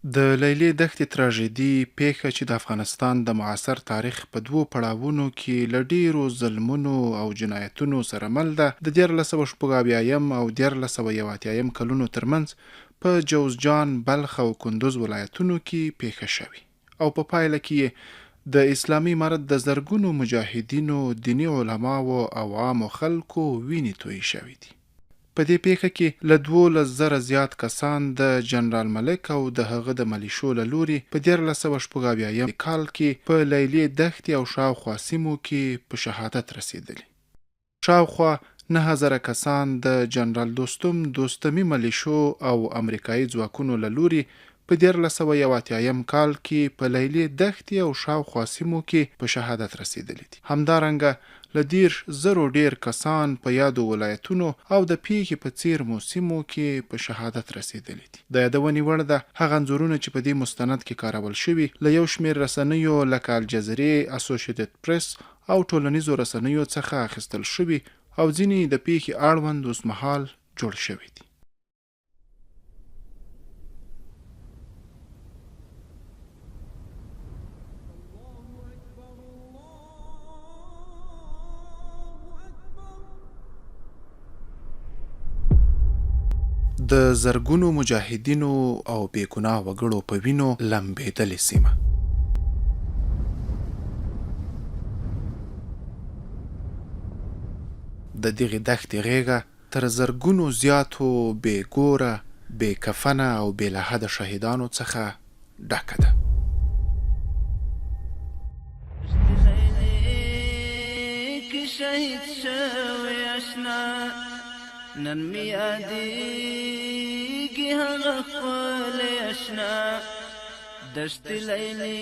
د لیلې دښتې تراژیدي پېښه چې د افغانستان د معاصر تاریخ په دوو پړاوونو کې له ډېرو ظلمونو او جنایتونو سره مل ده، د 1376 او 1381 کلونو ترمنځ په جوزجان، بلخ او کندوز ولایتونو کې پېښه شوې او په پایله کې یې د اسلامي امارت د زرګونو مجاهدینو، دیني علماوو او عامو خلکو وینې تویې شوې دي. په دې پېښه کې له 12 زره زیات کسان د جنرال ملک او د هغه د ملیشو له لوري په 1376 کال کې په لیلې دښتې او شاوخوا سیمو کې په شهادت رسېدلي. شاوخوا 9000 کسان د جنرال دوستم دوستمي ملیشو او امریکايي ځواکونو له لوري په 1381 کال کې په لیلې دښتې او شاوخوا سیمو کې په شهادت رسېدلي دي. همدارنګه له 30 زرو ډېر کسان په یادو ولایتونو او د پېښې په څېرمو سیمو کې په شهادت رسېدلي دي. د یادونې وړ ده، هغه انځورونه چې په دې مستند کې کارول شوي، له یو شمېر رسنیو لکه الجزیرې، اسوشیتد پرس او ټولنیزو رسنیو څخه اخیستل شوي او ځینې یې د پېښې اړوند اوسمهال جوړ شوي دي. د زرګونو مجاهدینو او بې ګناه وګړو په وینو لمبېدلې سیمه. د دغې دښتې غېږه تر زرګونو زیاتو بې ګوره، بې کفنه او بې لحده شهیدانو څخه ډکه ده. نن مې یادېږي هغه ښکلی اشنا دشت لیلې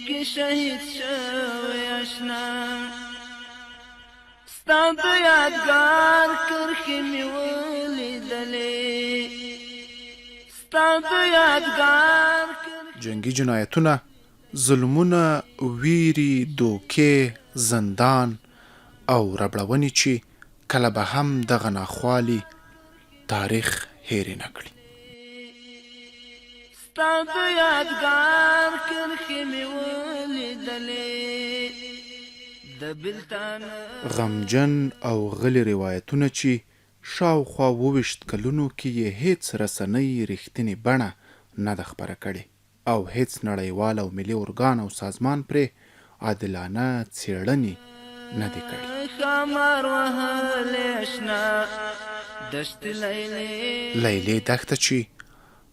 کې شهید شوی اشنا. ستا د یادګار کرښې مې ولیدلې، ستا د یادګار. جنګي جنایتونه، ظلمونه، ویرې، دوکې، زندان او ربړونې چې کله به هم دغه ناخوالې تاریخ هېرې نه کړي. ستا د یادګار کرښې مې ولیدلې د بلتانه. غمجن او غلي روایتونه چې شاوخوا 27 کلونو کې یې هېڅ رسنۍ رښتینې بڼه نه ده خپره کړې او هېڅ نړیوال او ملي ارګان او سازمان پرې عادلانه څېړنې نه دي کړې. ښامار وهلې اشنا دشت لیلې. لیلې دښته چې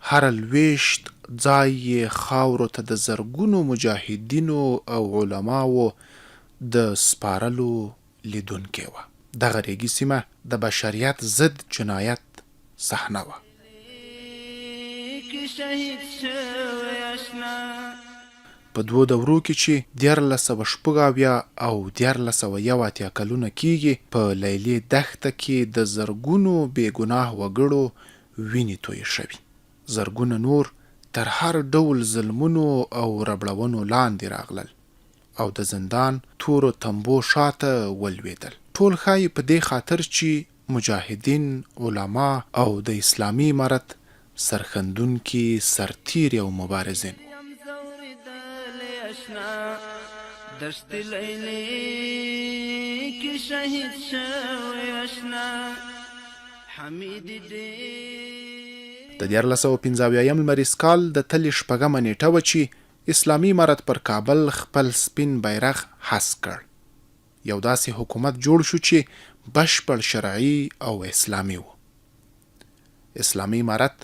هره لوېشت ځای یې خاورو ته د زرګونو مجاهدینو او علماوو د سپارلو لیدونکې وه. دغه رېګي سیمه د بشریت ضد جنایت صحنه وه. په دوو دورو کې چې 1376 او 1381 کلونه کېږي، په لیلې دښته کې د زرګونو بې ګناه وګړو وینې تویې شوي، زرګونه نور تر هر ډول ظلمونو او ربړونو لاندې راغلل او د زندان تورو تمبو شاته ولوېدل. ټول ښايي په دې خاطر چې مجاهدین، علما او د اسلامي امارت سرښندونکي سرتېري او مبارزین وو. د 1375 لمریز کال د تلې شپږمه نېټه وه چې اسلامي امارت پر کابل خپل سپین بیرغ هسک کړ. یو داسې حکومت جوړ شو چې بشپړ شرعي او اسلامي و. اسلامي امارت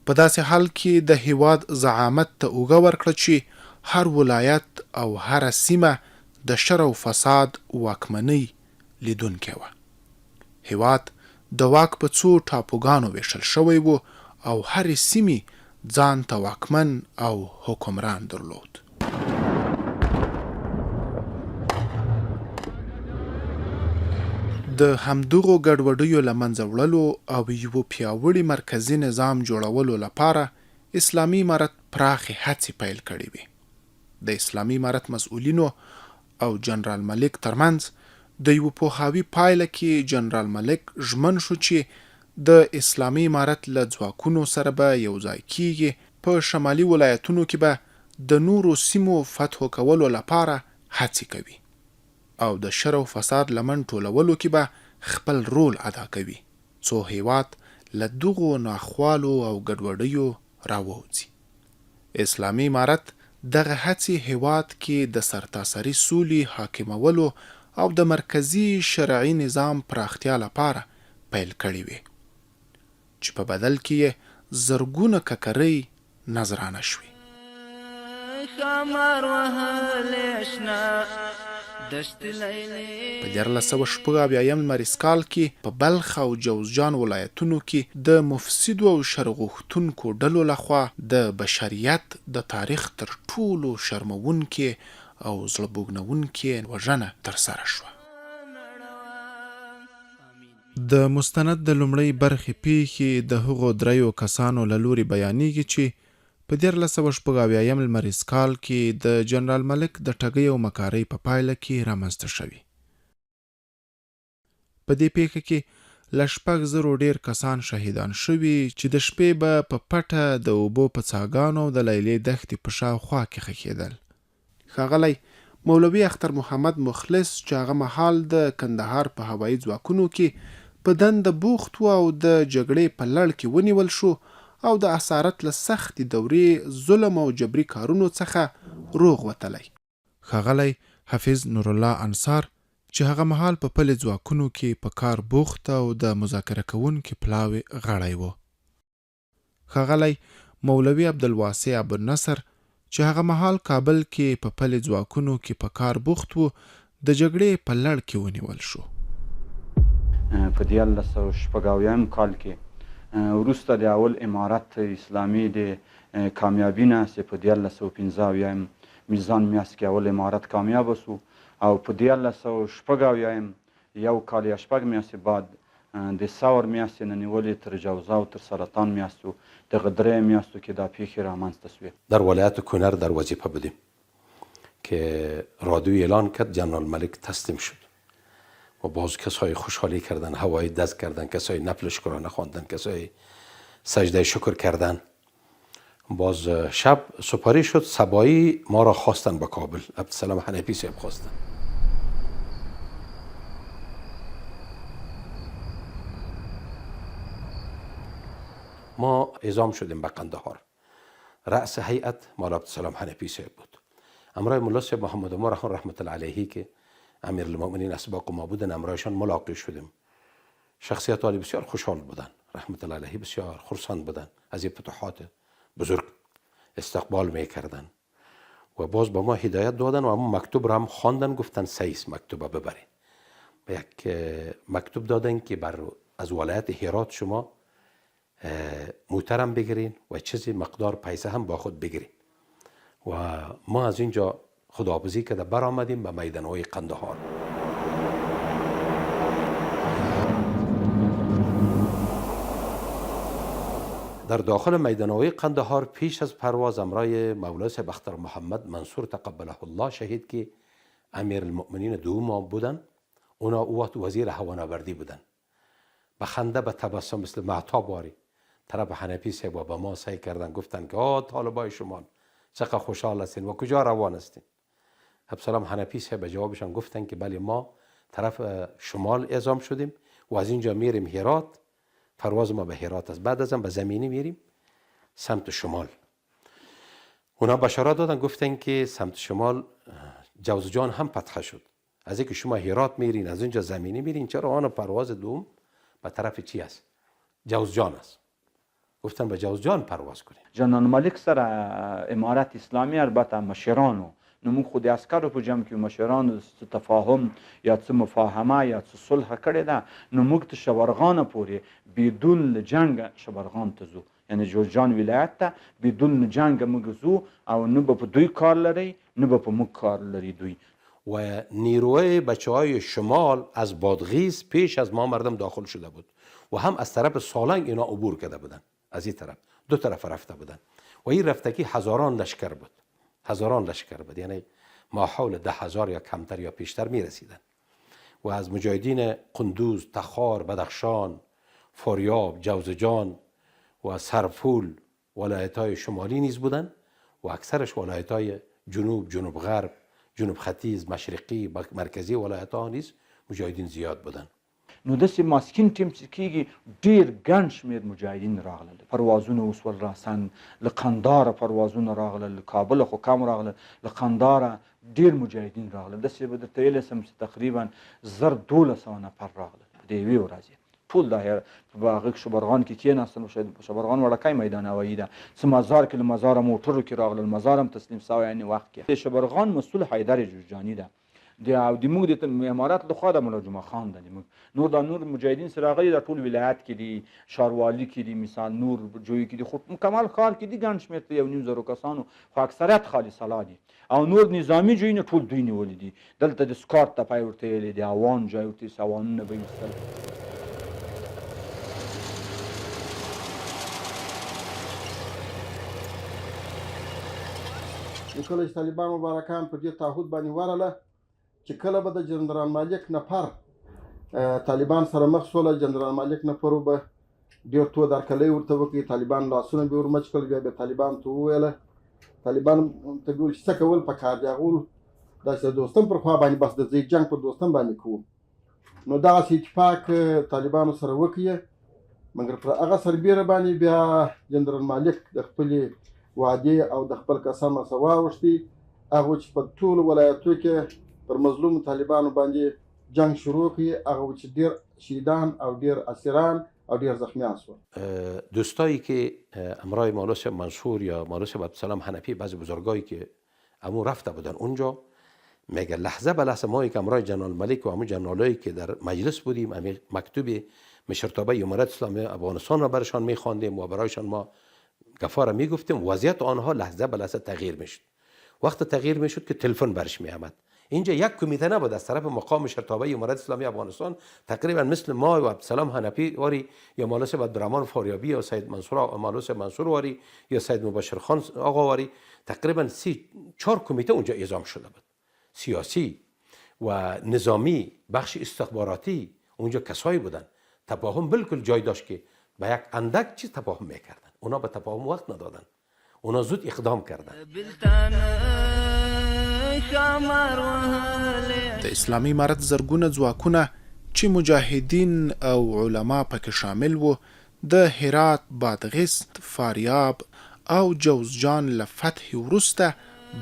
په داسې حال کې د هېواد زعامت ته اوږه ورکړه چې هر ولایت او هره سیمه د شر او فساد واکمنۍ لیدونکې وه. هېواد د واک په څو ټاپوګانو وېشل شوی و او هرې سیمې ځان ته واکمن او حکمران درلود. د همدغو ګډوډیو له منځه وړلو او یوه پیاوړي مرکزي نظام جوړولو لپاره اسلامي امارت پراخې هڅې پیل کړې وې. د اسلامي امارت مسؤلینو او جنرال ملک ترمنځ د یوه پوهاوي پایله کې جنرال ملک ژمن شو چې د اسلامي امارت له ځواکونو سره به یو ځای کیږي، په شمالي ولایتونو کې به د نورو سیمو فتح کولو لپاره هڅې کوي او د شر او فساد لمن ټولولو کې به خپل رول ادا کوي، څو هېواد له دغو ناخوالو او ګډوډیو راووځي. اسلامي امارت دغه هڅې هېواد کې د سرتاسري سولې حاکمولو او د مرکزي شرعي نظام پراختیا لپاره پیل کړې وې، چې په بدل کې یې زرګونه ککرۍ نذرانه شوې. ښامار وهلې شنه دشت لیلې. په 1376 لمریز کال کې په بلخ او جوزجان ولایتونو کې د مفسدو او شرغوښتونکو ډلو لخوا د بشریت د تاریخ تر ټولو شرموونکې او زړه بوږنوونکې وژنه ترسره شوه. د مستند د لومړۍ برخې پېښې د هغو دریو کسانو له لوري بیانېږي چې په 1376 لمریز کال کې د جنرال ملک د ټګۍ او مکارۍ په پایله کې رامنځته شوې. په دې پېښه کې له شپږ زرو ډېر کسان شهیدان شوي چې د شپې به په پټه د اوبو په څاګانو او د لیلې دښتې په شاوخوا کې خښېدل. ښاغلی مولوي اختر محمد مخلص چې هغه مهال د کندهار په هوایي ځواکونو کې په دنده بوخت و او د جګړې په لړ کې ونیول شو او د اسارت له سختې دورې، ظلم او جبري کارونو څخه روغ وتلی. ښاغلی حفیظ نورالله انصار چې هغه مهال په پلي ځواکونو کې په کار بوخت او د مذاکره کوونکي پلاوي غړی و. ښاغلی مولوي عبدالواسع ابوالنصر چې هغه مهال کابل کې په پلي ځواکونو کې په کار بوخت و، د جګړې په لړ کې ونیول شو. په 1376 کال کې وروسته د اول امارت اسلامي د کامیابي نه چې په 1375 میزان میاشت کې اول امارت کامیاب شو او په 1376 یو کال یا شپږ میاشتې بعد د ثور میاشتې نه نیولې تر جوزا او تر سرطان میاشتو دغه درې میاشتو کې دا پیښې رامنځته شوې. در ولایت کنر در وظیفه بودیم که رادیو اعلان کرد جنرال ملک تسلیم شد و باز کسای خوشحالی کردن، هوای دست کردن، کسای نفل شکرانه خواندن، کسای سجده شکر کردن. باز شب سپاری شد، صبایی ما را خواستن به کابل، عبدالسلام حنفی صاحب خواستن. ما اعزام شدیم به قندهار. رأس هیئت مولا عبدالسلام حنفی صاحب بود. امرای ملا صاحب محمد عمر خان رحمت الله علیه که امیرالمؤمنین اسباق ما بودن، امرایشان ملاقات شدیم. شخصیت عالی بسیار خوشحال بودن، رحمت الله علیه بسیار خرسند بودن، از این فتوحات بزرگ استقبال میکردن و باز به ما هدایت دادن و همون مکتوب را هم خواندن، گفتن سیس مکتوب ببرین. یک مکتوب دادن که بر از ولایت هرات شما موترم بگیرین و چیزی مقدار پیسه هم با خود بگیرین. و ما از اینجا خداحافظی کرده برآمدیم به میدانهای قندهار. در داخل میدانهای قندهار پیش از پرواز امرای مولای صاحب اختر محمد منصور تقبله الله شهید که امیرالمؤمنین دوم بودن، اونا او وقت وزیر هوانوردی بودن. به خنده به تبسم مثل مهتاب واری طرف حنفی صاحب و به ما سعی کردن، گفتن که آه طالبای شما چقدر خوشحال هستین و کجا روان هستین. عبدالسلام حنفی صاحب به جوابشان گفتن که بله ما طرف شمال اعزام شدیم و از اینجا میریم هرات، پرواز ما به هرات است، بعد از آن به زمینی میریم سمت شمال. اونا بشارت دادن، گفتن که سمت شمال جوزجان هم فتح شد، از اینکه شما هرات میرین از اینجا زمینی میرین، چرا آن پرواز دوم به طرف چی است؟ جوزجان است. گفتن به جوزجان پرواز کنیم. جنرال ملک سره امارت اسلامي البته مشرانو، نو موږ خو د عسکرو په جمع کې مشرانو څه تفاهم یا څه مفاهمه یا څه صلح کړې ده، نو موږ ته شبرغانه پورې بدون له جنګه شبرغان ته ځو، یعنی جوزجان ولایت ته بدون له جنګه موږ ځو او نه به په دوی کار لري نه به په موږ کار لري دوی. و نیروی بچه های شمال از بادغیس پیش از ما مردم داخل شده بود و هم از طرف سالنگ اینا عبور کرده بودن، از این طرف دو طرف رفته بودن و این رفتگی هزاران لشکر بود، هزاران لشکر بود، یعنی ما حول 10,000 یا کمتر یا پیشتر می رسیدن و از مجاهدین قندوز، تخار، بدخشان، فاریاب، جوزجان و سرپول ولایت های شمالی نیز بودن و اکثرش ولایت های جنوب، جنوب غرب، جنوب ختیز، مشرقی، مرکزی ولایت ها نیز مجاهدین زیاد بودن. نو داسې ماسکین ټیم چې کیږي ډیر ګڼ شمیر مجاهدین راغلل، پروازونه وسول راسن له قنداره پروازونه راغلل، له کابله خو کم راغلل، له قنداره ډیر مجاهدین راغلل. داسې به درته ویلی سم چې تقریبا 1200 نفر راغلل په دې یوې ورځې. ټول د په هغه کې شبرغان کې کېناستل، شبرغان وړکی میدان هوایي ده، څه مزار کې له مزاره موټرو کې راغلل، مزار هم تسلیم سوی عین وخت کې. د شبرغان مسؤل حیدر جوزجاني ده، د او د موږ د امارت لخوا د ملا جمعه خان ده. د موږ نور دا نور مجاهدین سره راغلي دا ټول ولایت کې دي، ښاروالي کې دي، مثال نور جوی کې دي، خو مکمل ښار کې دي ګڼ شمېر ته 1.5 زرو کسانو، خو اکثریت خالي سلا دي او نور نظامي جویونه ټول دوی نیولي دي. دلته د سکارت تپی ورته ویلي د اوان جای ورته سوانونه به ویستل. نو کله چې طالبان مبارکان په دې تعهد باندې ورله چې کله به د جنرال مالک نفر طالبان سره مخ سوله، جنرال مالک نفرو به ډېر تود هرکلی ورته وکړي، طالبان لاسونه به ورمچ کړل، بیا به طالبان ته وویله، طالبان ته به ویل چې څه کول پکار دي، هغه داسې د دوستم پر خوا باندې بس د ځای جنګ پر دوستم باندې کوو. نو دغسې اتفاق طالبانو سره وکړي، مګر پر هغه سربېره باندې بیا جنرال مالک د خپلې وعدې او د خپل قسم څخه واوښتي، هغه چې په ټولو ولایتو کې پر مظلومو طالبانو باندې جنګ شروع کړي، هغه چې ډېر شهیدان او ډېر اسیران او ډېر زخمیان شول. دوستایی که امرای مولوی صاحب منصور یا مولوی صاحب عبدالسلام حنفی، بعضی بزرگایی که امو رفته بودن اونجا، میگه لحظه به لحظه ما که امرای جنرال ملک و امو جنرالایی که در مجلس بودیم، امی مکتوب مشرتابه امارت اسلامی افغانستان را برشان میخواندیم و برایشان ما گفا را میگفتیم، وضعیت آنها لحظه به لحظه تغییر میشد. وقت تغییر میشد که تلفن برش میآمد. اینجا یک کمیته نبود، از طرف مقام مشرتابه امارت اسلامی افغانستان تقریبا مثل ما و عبدالسلام حنفی واری یا مولوی صاحب عبدالرحمن فاریابی یا سید منصور مولوی صاحب منصور واری یا سید مبشر خان آقا واری، تقریبا 3-4 کمیته اونجا اعزام شده بود، سیاسی و نظامی، بخش استخباراتی، اونجا کسایی بودن. تفاهم بالکل جای داشت که به یک اندک چیز تفاهم میکردن، اونا به تفاهم وقت ندادن، اونا زود اقدام کردن. د اسلامي امارت زرګونه ځواکونه چې مجاهدین او علما پکې شامل وو، د هرات، بادغیس، فاریاب او جوزجان له فتحې وروسته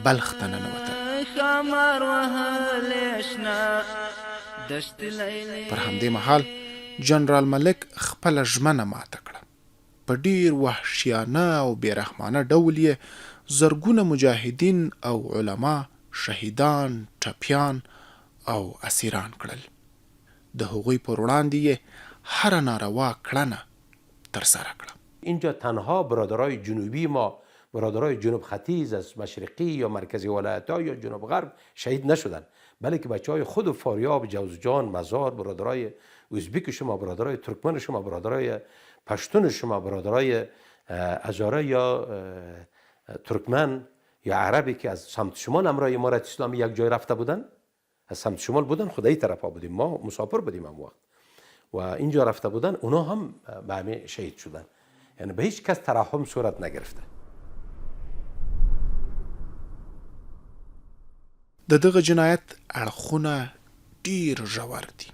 بلخ ته ننوتل. پر همدې مهال جنرال ملک خپله ژمنه ماته کړه. په ډېر وحشیانه او بې رحمانه ډول یې زرګونه مجاهدین او علما شهیدان، ټپیان او اسیران کړل. د هغوی پر وړاندې یې هره ناروا کړنه ترسره کړه. اینجا تنها برادرای جنوبی ما، برادرای جنوب ختیز از مشرقی یا مرکزی ولایت ها یا جنوب غرب شهید نشدن، بلکه بچه های خود فاریاب، جوزجان، مزار، برادرای ازبیک شما، برادرای ترکمن شما، برادرای پشتون شما، برادرای هزاره یا ترکمن یا عربی که از سمت شمال امرای امارت اسلامی یک جای رفته بودن، از سمت شمال بودن، خدای طرف ها بودیم، ما مسافر بودیم هم وقت و اینجا رفته بودن، اونا هم به همه شهید شدن. یعنی به هیچ کس ترحم صورت نگرفته. د دغه جنایت اړخونه ډیر ژور دي.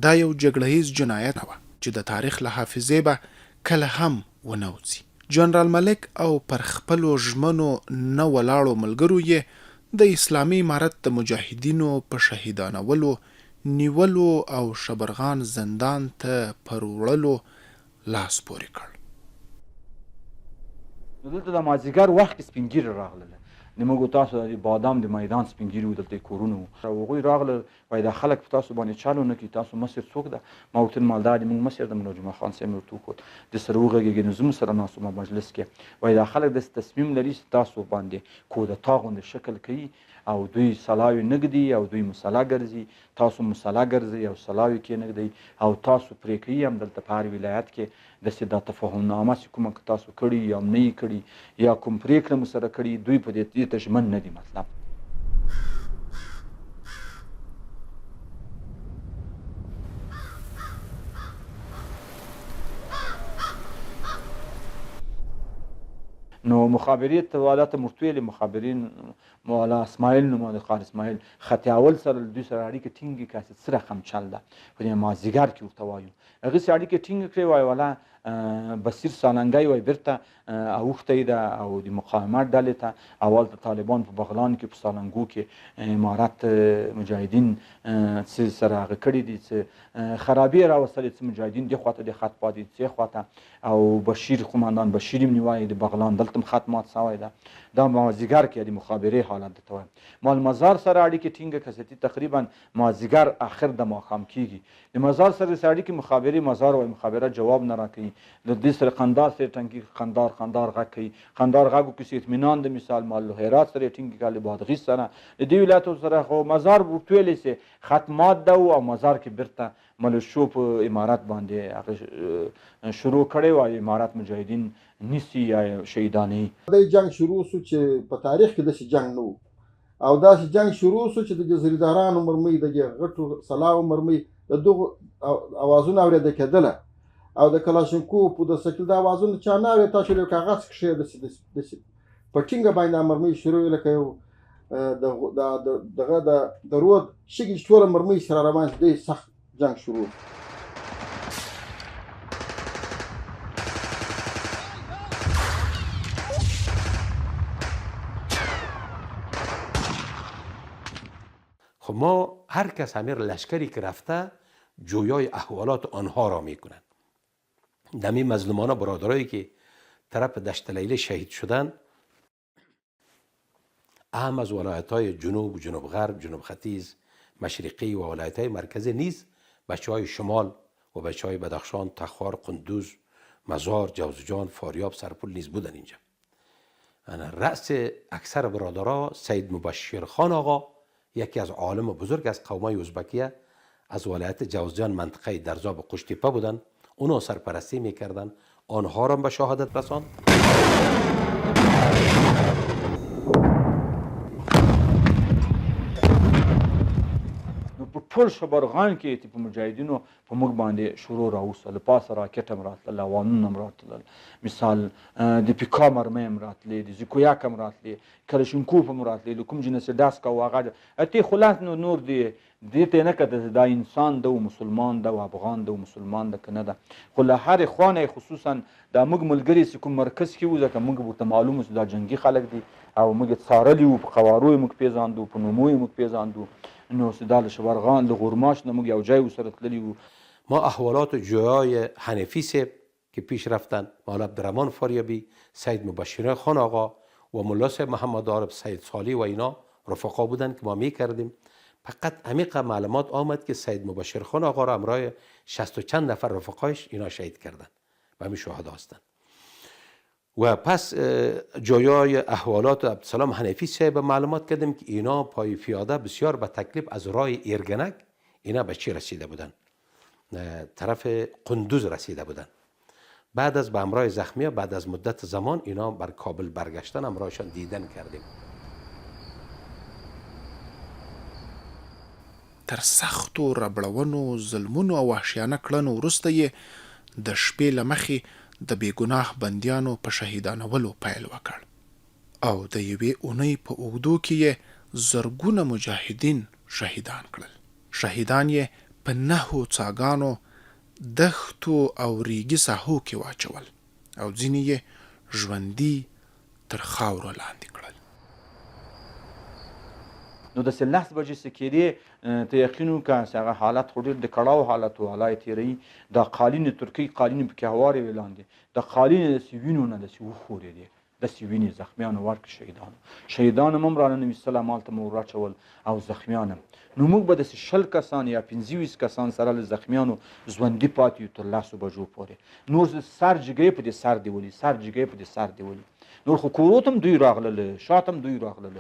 دا یو جګړه ییز جنایت وه چې د تاریخ له حافظې به کله هم ونه وځي. جنرال ملک او پر خپلو ژمنو نه ولاړو ملګرو یې د اسلامي امارت د مجاهدینو په شهیدانولو، نیولو او شبرغان زندان ته پر وړلو لاس پورې کړ. نو دلته د مازدیګر وخت کې سپین ږیري راغلل، د موږ تاسو د بادام د میدان سپین ږیري وو، دلته یې کورونه وو. هغوی راغلل، وایي دا خلک په تاسو باندې چل ونه کړي، تاسو مشر څوک ده؟ ما ورته وویل مالدار دی، موږ مشر ده، ملا جمعه خان صاحب مې ورته وښود، د سره وغږېږي. نو زموږ سره ناست وو مجلس کې، وایي دا خلک داسې تصمیم لري چې تاسو باندې کودتا غوندې شکل کوي او دوی سلاوې نه ږدي او دوی مسله ګرځي، تاسو مسله ګرځئ او سلاوې کېنږدئ او تاسو پرې کوي هم دلته په هر ولایت کې داسې دا تفاهمنامه چې کومه که تاسو کړي یا هم نه یې کړي یا کوم پرېکړه مو سره کړي، دوی په دې ته ژمن نه دي. مطلب نو مخابرې ته والا ته ورته ویلې، مخابرین مولا اسماعیل نوم د قار اسماعیل خط اول سره له دوی سره اړیکې ټینګې کړه چې څه رقم چل ده، په دې مازدیګر کې ورته وایو. هغه سره اړیکې ټینګې کړې، وایي والا بصیر سالنګی وایي بیرته اوښتی ده او د مقاومت ډلې ته، او هلته طالبان په بغلان کې په سالنګو کې امارت مجاهدین څه سره هغه کړي دي، څه خرابې یې راوستلې، څه مجاهدین دې خواته د خط پاتې دي، څه خواته، او بشیر قومندان بشیر یې نیولی د بغلان، دلته هم خط مات سوی ده. دا مازدیګر کې د مخابرې حالت درته وایم. ما له مزار سره اړیکې ټینګه کړه چې تقریبا مازدیګر اخر د ماښام کېږي. د مزار سره داسې اړیکې مخابرې، مزار وایي مخابره جواب نه راکوي، له دې سره قندار سره ټنګي، قندار قندار غږ کوي، قندار غږ وکړي چې اطمینان د مثال مال له هرات سره یې ټینګې کړه، له بادغیس سره، له دې ولایتو سره. خو مزار ورته ویلې چې خط مات ده او مزار کې بیرته ملشو په امارت باندې هغه شروع کړی و، امارت مجاهدین نیسي یا شهیدانوي. دی جنګ شروع شو چې په تاریخ کې داسې جنګ نه و، او داسې جنګ شروع شو چې د دې زریدارانو مرمۍ، د دې غټو سلاو مرمۍ، د دغو اوازونه اورېدل کېدله، او د کلاشینکوف د سکیل دا اوازونه چا نه اورېدل. تاسو یو کاغذ کښې داسې داسې په ټینګه باندې دا مرمۍ شروع وي، لکه یو دغه د رود شګې چې ټوله مرمۍ سره روان شي، ډېر سخت جنګ شروع. خب ما هر کس امیر لشکری که رفته جویای احوالات آنها را میکنند. دمی مظلومانه برادرایی که طرف دشت لیلی شهید شدن، اهم از ولایت های جنوب، جنوب غرب، جنوب ختیز، مشرقی و ولایت های مرکزی نیز بچه های شمال و بچه های بدخشان، تخار، قندوز، مزار، جوزجان، فاریاب، سرپل نیز بودن اینجا. رأس اکثر برادرها سید مبشر خان آقا، یکی از عالم بزرگ از قومای ازبکیه از ولایت جوزجان منطقه درزاب قشتیپه بودن، اونا سرپرستی میکردن، آنها را به شهادت رساند. نو په ټول شبرغان کې چې په مجاهدینو په موږ باندې شروع راوسته، له پاسه راکټ هم راتلل، هوانونه هم راتلل، مثال د پیکا مرمۍ هم راتلې، د زیکویک هم راتلې، کلشینکوف هم راتلې، له کوم جنس ډز کوه هغه اتې خو لاس نو نور دی دې ته یې نه کتل چې دا انسان ده او مسلمان ده او افغان ده او مسلمان ده که نه ده. خو له هرې خوا نه یې خصوصا دا موږ ملګري چې کوم مرکز کې وو، ځکه موږ ورته معلوم وو چې دا جنګي خلک دي او موږ یې څارلي وو، په قوارو یې موږ پېژاندو، په نومو یې موږ پېژاندو. نو چې دا له شبرغان له غورماش نه موږ یو ځای ورسره تللي وو. ما احوالات جویای حنفي صاحب که پیش رفتن، مولا عبدالرحمن فاریابی، سید مبشر خان آقا و ملا صاحب محمد عارف، سید صالح و اینا رفقا بودن که ما میکردیم. فقط عمیق معلومات آمد که سید مبشر خان آقا را همراه 60 و چند نفر رفقایش اینا شهید کردن و همین شهدا هستند. و پس جایای احوالات عبدالسلام حنفی صاحب معلومات کردیم که اینا پای پیاده بسیار به تکلیف از راه ایرگنک اینا به چی رسیده بودن، طرف قندوز رسیده بودن. بعد از به همراه زخمی بعد از مدت زمان اینا بر کابل برگشتن، همراهشان دیدن کردیم. تر سختو ربړونو، ظلمونو او وحشیانه کړنو وروسته یې د شپې له مخې د بې ګناه بندیانو په شهیدانولو پیل وکړ او د یوې اونۍ په اوږدو کې یې زرګونه مجاهدین شهیدان کړل. شهیدان یې په نهو څاګانو، دښتو او ریګي ساحو کې واچول او ځینې یې ژوندي تر خاورو لاندې کړل. نو داسې لس بجې چې کېدې ته یقین وکړه چې هغه حالت خو ډېر د کړاو حالت و، الله یې تېروي. دا قالینې ترکۍ قالینې پکې هوارې وې لاندې، د قالینې داسې وینو نه داسې وښورېدې، داسې وینې زخمیانو ورکړې شهیدانو، شهیدانو هم راننه ویستله، همالته مو وراچول او زخمیان هم. نو موږ به داسې 20 کسان یا 25 کسان سره له زخمیانو ژوندي پاتې یو تر 10 بجو پورې. نور سر جګی په دې سر دی ولي، سر جګی په دې سر دی ولي. نور خو کورو ته هم دوی راغلل، شاته هم دوی راغلل.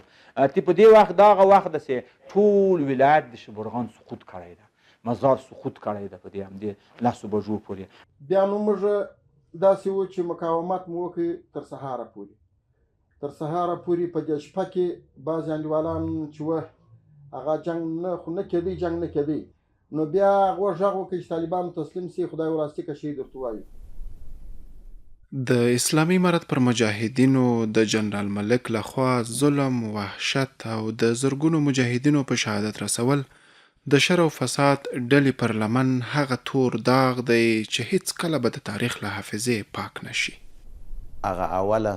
تی په دې وخت دغه وخت داسې ټول ولایت د شبرغان سقوط کړی ده، مزار سقوط کړی ده په دې همدې 10 بجو پورې. بیا نو موږ داسې و چې مقاومت مو وکړ تر سهاره پورې، تر سهاره پورې په دې شپه کې بعضې انډیوالان چې وه هغه جنګ نه خو نه کېدی، جنګ نه کېدی. نو بیا هغو غږ وکړ چې طالبانو تسلیم سي، خدای وراستي که شهید ورته وایو. د اسلامي امارت پر مجاهدینو د جنرال ملک له خوا ظلم، وحشت او د زرګونو مجاهدینو په شهادت رسول د شر او فساد ډلې پر لمن هغه تور داغ دی چې هیڅکله به د تاریخ له حافظې پاک نه شي. هغه اوله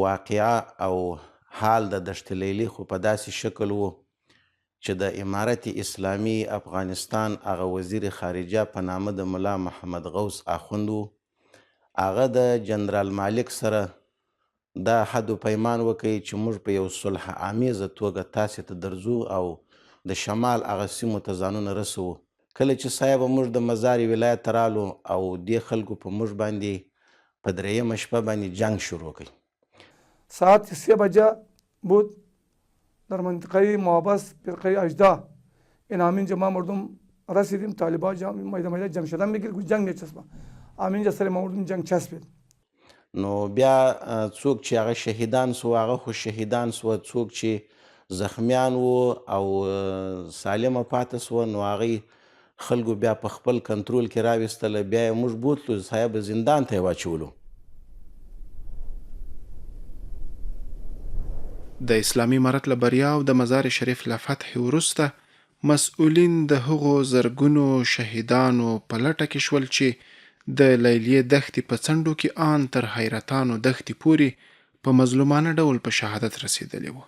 واقعه او حال د دشت لیلی خو په داسې شکل وو چې د امارت اسلامي افغانستان هغه وزیر خارجه په نامه د ملا محمد غوث اخوند وو، هغه د جنرال مالک سره دا عهد و پیمان وکړ چې موږ په یو صلح آمیزه توګه تاسې ته درځو او د شمال هغه سیمو ته ځانونه رسوو. کله چې صاحب موږ د مزار ولایت ته رالو او دې خلکو په موږ باندې په درېیمه شپه باندې جنګ شروع کړ. ساعت سه بجه بود در منطقه محبس فرقه 18 این همینجا ما مردم رسیدیم طالبا جمع میده میده جمع شدن میگیر گو جنگ میچسبه همینجا سر ما مردم جنگ چسبید. نو بیا څوک چې هغه شهیدان سو هغه خو شهیدان سو، څوک چې زخمیان وو او سالمه پاتې سو نو هغوی خلکو بیا په خپل کنترول کې راوستله، بیا یې موږ بوتلو صاحب زندان ته یې واچولو. د اسلامي امارت له بریا او د مزار شریف له فتحې وروسته مسؤلین د هغو زرګونو شهیدانو په لټه کې شول چې د لیلیې دښتې په څنډو کې آن تر حیرتانو دښتې پورې په مظلومانه ډول په شهادت رسېدلي وو.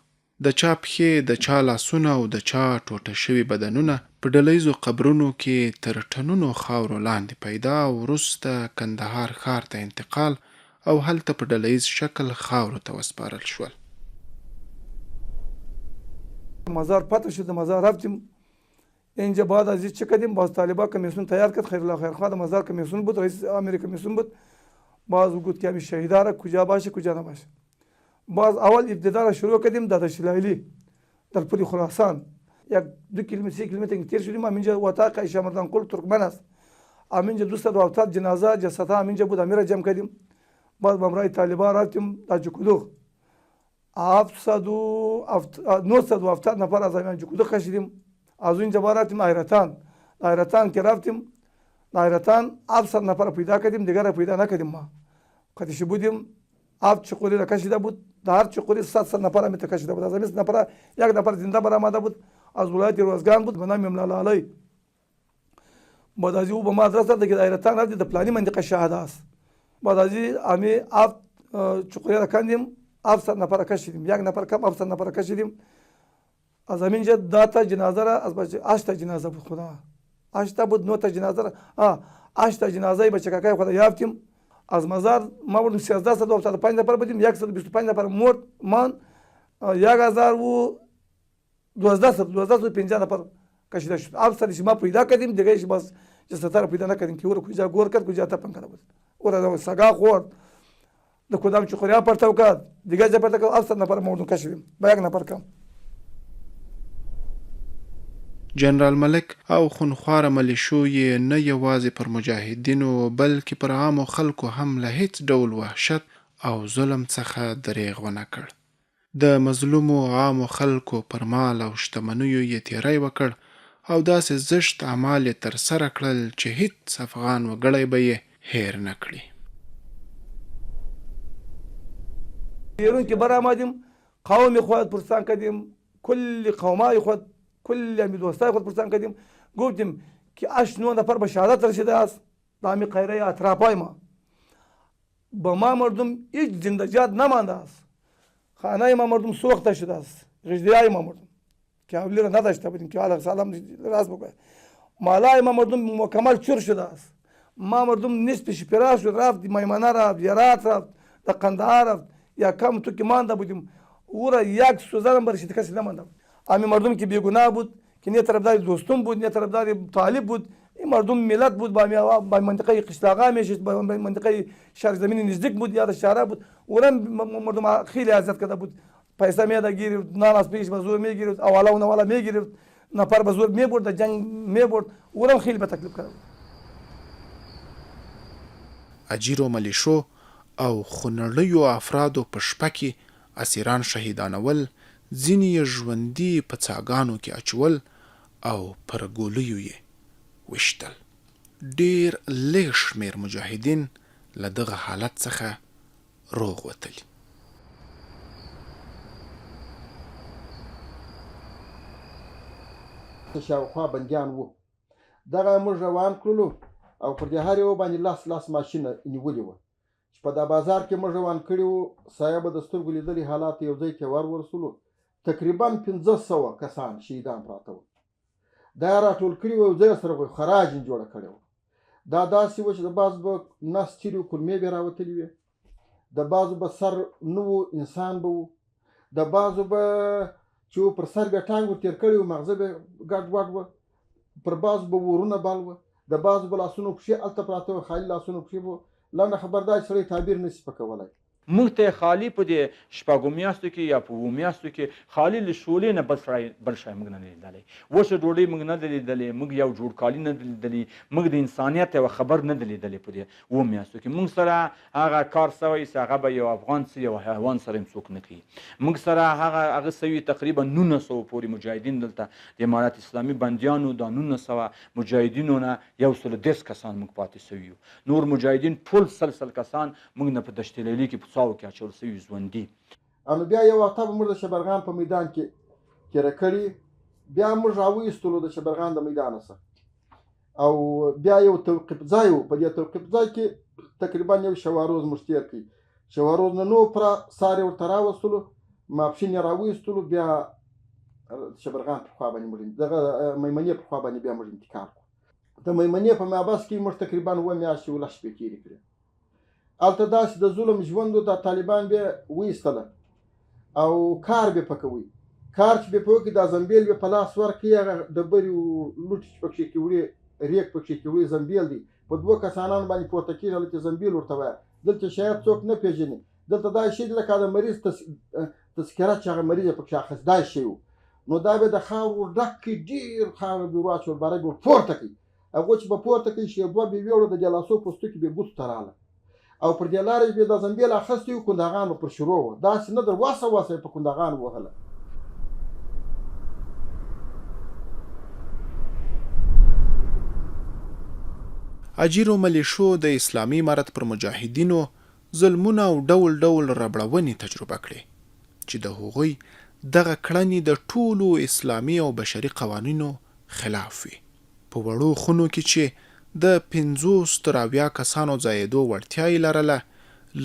د چا پښې، د چا لاسونه او د چا ټوټه شوي بدنونه په ډله ییزو قبرونو کې تر ټنونو خاورو لاندې پیدا او وروسته کندهار ښار ته انتقال او هلته په ډله ییز شکل خاورو ته وسپارل شول. مزار فتح شد مزار رفتیم اینجا بعد از چه کردیم باز طالبا کمیسیون تیار کرد خیر الله خیرخواه مزار کمیسیون بود رئیس امیر کمیسیون بود باز گفت که همین شهیدا را کجا باشه کجا نباشه باز اول ابتدا را شروع کردیم داداش لیلی در پل خراسان یک 2 کیلومتر 3 کیلومتر تیر شدیم همینجا اتاق عایشه مردان قل ترکمن است همینجا 270 جنازه جسدها همینجا بود امیر جمع کردیم باز با همراه طالبان رفتیم در جکودوغ 970 نفر از همین جکودوغ کشیدیم از اونجا با رفتیم ایرتان ایرتان که رفتیم ایرتان 700 نفر پیدا کردیم دیگر را پیدا نکردیم ما قدیش بودیم هفت چقوری را کشیده بود در هر چقوری 100 نفر هم کشیده بود از همین نفر یک نفر زنده برآمده بود از ولایت روزگان بود به نام املالالی بعد از او به ما آدرس داد که ایرتان رفتی در پلانی منطقه شهاده است بعد از امی هفت چقوری را کندیم 700 نفر کشیدیم یک نفر کم 700 نفر کشیدیم از همینجا 10 تا جنازه را از بچه 8 تا جنازه بود خدا 8 تا بود 9 تا جنازه را 8 تا جنازه بچه کاکای خدا یافتیم از مزار ما بردیم 1375 نفر بودیم 125 نفر مرد من 1212 نفر کشیده شد 700 ما پیدا کردیم دیگه باز جسد را پیدا نکردیم که او را کجا گور کرد کجا دفن کرده بود او را سگا خورد د کدام چقوریا پرتو کرد دیگه جا پرتو کرد 700 نفر مردم کشیدیم با یک نفر کم. جنرال ملک او خونخواره ملیشو یې نه یوازې پر مجاهدینو بلکې پر عامو خلکو هم له هیڅ ډول وحشت او ظلم څخه درېغ ونه کړ. د مظلومو عامو خلکو پر مال او شتمنیو یې تېری وکړ او داسې زشت اعمال یې ترسره کړل چې هیڅ افغان وګړی به یې هېر نه کړي. بیرون که برآمدیم قوم خود پرسان کردیم کل قومای خود کل همی دوستای خود پرسان کردیم گفتیم که 8 9 نفر به شهادت رسیده است در همی قیره اطرافای ما به ما مردم هیچ زنده نمانده است خانه ما مردم سوخته شده است غجدیای ما مردم که اولی را نداشته بودیم که حالا سلام راست بگوید مالای ما مردم مکمل چور شده است ما مردم نصف شپرا شد رفت میمنه رفت هرات رفت در قندهار رفت یا کم تو که مانده بودیم او را یک سوزن برش کسی نمانده بود امی مردم که بیگناه بود که نه طرفدار دوستم بود نه طرفدار طالب بود این مردم ملت بود با منطقه قشلاقا میشست با منطقه شهر زمین نزدیک بود یا شهر بود اورم مردم خیلی اذیت کرده بود پیسه میده گرفت نان از پیش به زور میگرفت اوالا و نوالا میگرفت نفر به زور میبرد جنگ میبرد اورم خیلی به تکلیف کرده بود. اجیرو ملیشو او خونړیو افرادو په شپه کې اسیران شهیدانول، ځینې یې ژوندي په څاګانو کې اچول او پر ګولیو یې ویشتل. ډېر لږ شمېر مجاهدین له دغه حالت څخه روغ وتلي. شاوخوا بندیان وو. دغه موږ روان کړلو او پر دې هر یوه باندې لس لس ماشینه نیولي وه چې په دا بازار کې موږ روان کړي وو. صاحب د سترګو لیدلي حالات یو ځای ته ور ورسولو، تقریبا 500 کسان شهیدان پراته وو. دا یې راټول کړي وو، یو ځای سره خو خراج یې جوړه کړې وه. دا داسې وه چې د بعضو به نس تېري وو، کولمې به یې راوتلې وې، د بعضو به سر نه و، انسان به و، د بعضو به چې و پر سر به یې ټانګ ور تېر کړی و، ماغزه به یې ګډ وډ وه، پر بعضو به ورونه بل وه، د بعضو به لاسونو پښې هلته پراته وه، خالي لاسونو پښې به وه. لنډه خبر دا چې سړی تعبیر نه شي په کولی. موږ ته خالي په دې شپږو میاشتو کې یا په اوو میاشتو کې خالي له شولې نه بل سړی بل شی موږ نه دی لیدلی، وچه ډوډۍ موږ نه ده لیدلې، موږ یو جوړ کالي نه ده لیدلي، موږ د انسانیت یوه خبر نه ده لیدلې. په دې اوو میاشتو کې موږ سره هغه کار سوی چې هغه به یو افغان څه یو حیوان سره هم څوک نه کوي. موږ سره هغه هغه سوي تقریبا 1900 پورې مجاهدین دلته د امارت اسلامي بندیانو، دا 1900 مجاهدینو نه 130 کسان موږ پاتې سوي یو، نور مجاهدین ټول سل سل کسان موږ نه په دشت لیلي کې په څاو کې اچول سوي ژوندي. نو بیا یو هفته به موږ د شبرغان په میدان کې تېره کړې، بیا موږ راوایستلو د شبرغان د میدانه څخه او بیا یو توقیف ځای و، په دې توقیف ځای کې تقریبا یو شواروز موږ تېر کړي، شواروز نه نو پر سار یې ورته راوستلو، ماپښین یې راوایستلو، بیا شبرغان پر خوا باندې موږ دغه میمنې پر خوا باندې بیا موږ انتقال کړو. د میمنې په محبس کې موږ تقریبا اووه میاشتې او لس شپې تېرې کړې. هلته داسې د ظلم ژوند و، دا طالبان به وایستله او کار به په کوي، کار چې به په وکړي دا زنبیل به په لاس ورکړي، هغه ډبرې او لوټې چې پکښې کې وړي، ریګ پکښې کې وړي، زنبیل دی په دوه کسانانو باندې پورته کېږي، هلته زنبیل ورته وایه، دلته شاید څوک نه پېژني، دلته دا شی دی لکه د مریض تذکره چې هغه مریض یې پکښې اخیست دا شی و، نو دا به د خاورو ډک کړي، ډېر خاوره به ور واچول، باره به ور پورته کړي، هغو چې به پورته کړي شېبه به ویوړو، د دې لاسو پوستکي به ګوتو ته راغله او پر دې لارې به د زنبیل اخیستی و، کندهغان به پر شروع وه، داسې نه در وسه وسه یې په کندهغان ووهله. اجیرو ملیشو د اسلامي امارت پر مجاهدینو ظلمونه او ډول ډول ربړونې تجربه کړې، چې د هغوی دغه کړنې د ټولو اسلامي او بشري قوانینو خلاف وې. په وړو خونو کې چې د 50 تر 70 کسانو ځایېدو وړتیا یې لرله،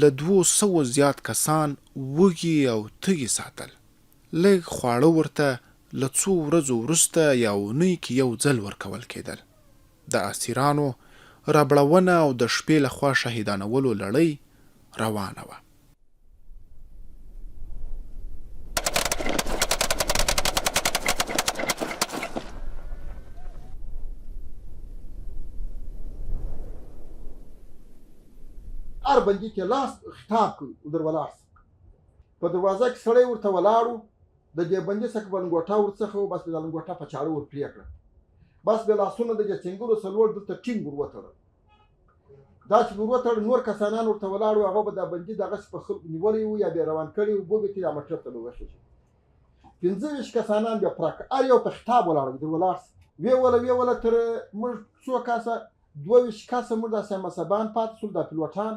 له دوو سوو زیات کسان وږي او تږي ساتل. لږ خواړه ورته له څو ورځو وروسته یا اونۍ کې یو ځل ورکول کېدل. د اسیرانو ربړونه او د شپې له خوا شهیدانولو لړۍ روانه وه. هر بندي ته لاس خطاب کوي در ولاړ سه. په دروازه کې سړی ورته ولاړ و، د دې بندي څخه به لنګوټه ورڅخه و، بس به دا لنګوټه په چاړه ور پرې کړه، بس به لاسونه د دې څنګلو څخه لوړ دلته ټینګ ور وتړل. دا چې ور وتړل نور کسانان ورته ولاړ وو، هغه به دا بندي دغسې په خلکو نیولی و یا به یې روان کړی و، بو به ترې موټر ته به وخېژي. 25 کسانان بیا پرک هر یو په خطاب ولاړ وي، در ولاړ سه. ویې وله تر موږ څو کسه، 22 کسه موږ داسې مصبان پاتې سول، دا پیلوټان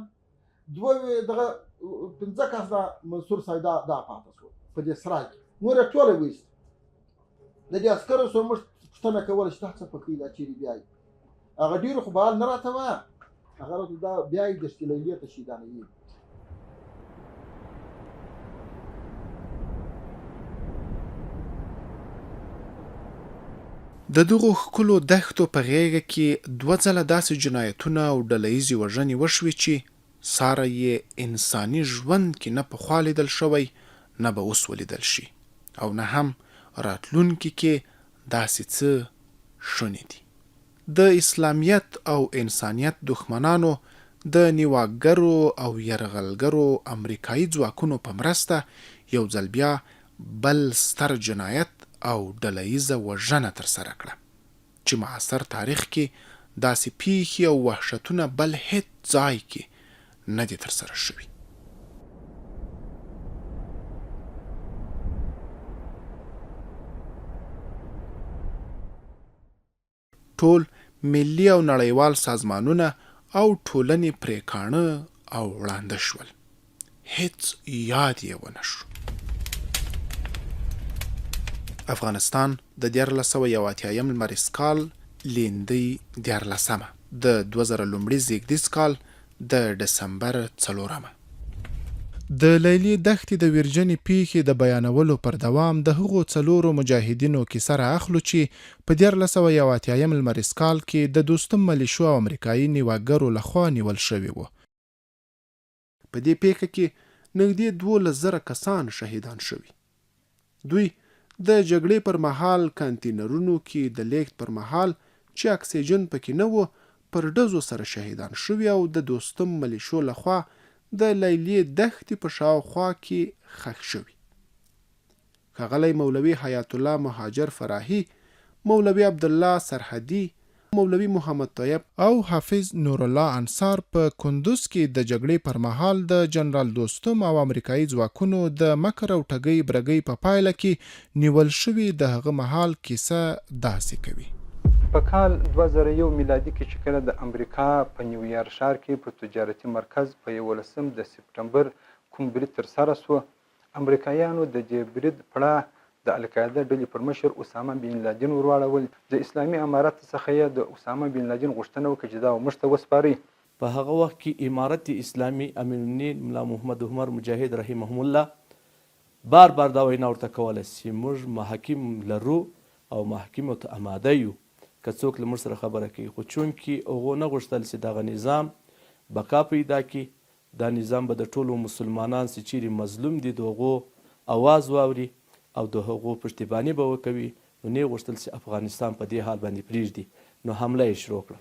دوه دغه 5 کسه دا منصور صاحب دا پاتې سول په دې سرای کې، نور یې ټوله ویست. د دې عسکرو سره موږ پوښتنه کوله چې دا څه پکې دا چیرې بیایي، هغه ډېرو خو بحال نه راته وه، هغه راته دا بیایي دشتې لیلې ته شهیدانوي. د دغو ښکلو دښتو په غېږه کې دوه ځله داسې جنایتونه او ډله ییزې وژنې وشوې چې ساری یې انساني ژوند کې نه پخوا لیدل شوی، نه به اوس ولیدل شي او نه هم راتلونکي کې داسې څه شوني دي. د اسلامیت او انسانیت دښمنانو د نیواکګرو او یرغلګرو امریکايي ځواکونو په مرسته یو ځل بیا بل ستر جنایت او ډله ییزه وژنه ترسره کړه چې معاصر تاریخ کې داسې پېښې او وحشتونه بل هېڅ ځای کې نه دي ترسره شوي. ټول ملي او نړیوال سازمانونه او ټولنې پرې کاڼه او ړانده شول. هېڅ یاد یې ونه شو. افغانستان د 1381 یم لمریز کال لیندۍ دیارلسمه، د 2000 لومړي زېږدیز کال د ډسمبر څلورمه. د لیلیې دښتې د ویرجنې پېښې د بیانولو پر دوام د هغو څلورو مجاهدینو کیسه را اخلو چې په 1381 یم لمریز کال کې د دوستم ملیشو او امریکایي نیواکګرو له خوا نیول شوي وو. په دې پېښه کې نږدې 12 زره کسان شهیدان شوي. دوی د جګړې پر مهال کانتینرونو کې د لېږد پر مهال چې اکسیجن پکې نه و، پر ډزو سره شهیدان شوي او د دوستم ملیشو له خوا د لیلیې دښتې په شاوخوا کې ښخ شوي. ښاغلی مولوي حیات الله مهاجر فراهي، مولوي عبدالله سرحدي، مولوي محمد طیب او حافظ نورالله انصار په کندوز کې د جګړې پر مهال د جنرال دوستم او امریکايي ځواکونو د مکر او ټګۍ برګۍ په پایله کې نیول شوي د هغه مهال کیسه داسې کوي. په کال 2001 میلادي کې چې کله د امریکا په نیویارک ښار کې پر تجارتي مرکز په یولسم د سپټمبر کوم برید ترسره شو، امریکایانو د دې برید پړه د القاعده ډلې پر مشر اسامه بن لادن ورواړول، د اسلامي امارت څخه یې د اسامه بن لادن غوښتنه وکړه چې دا موږ ته وسپارئ. په هغه وخت کې امارت اسلامي امیرالمؤمنین ملا محمد عمر مجاهد رحمهم الله بار بار دا وینا ورته کوله چې موږ محاکم لرو او محاکمو ته اماده یو که څوک له موږ سره خبره کوي، خو چونکې هغو نه غوښتل چې دغه نظام بقا پیدا کړي دا نظام به د ټولو مسلمانان چې چیرې مظلوم دي د هغو اواز واوري او د هغو پشتیباني به وکوي نو نۀ غوښتل چې افغانستان په دې حال باندې پریږدي نو حمله یې شروع کړه.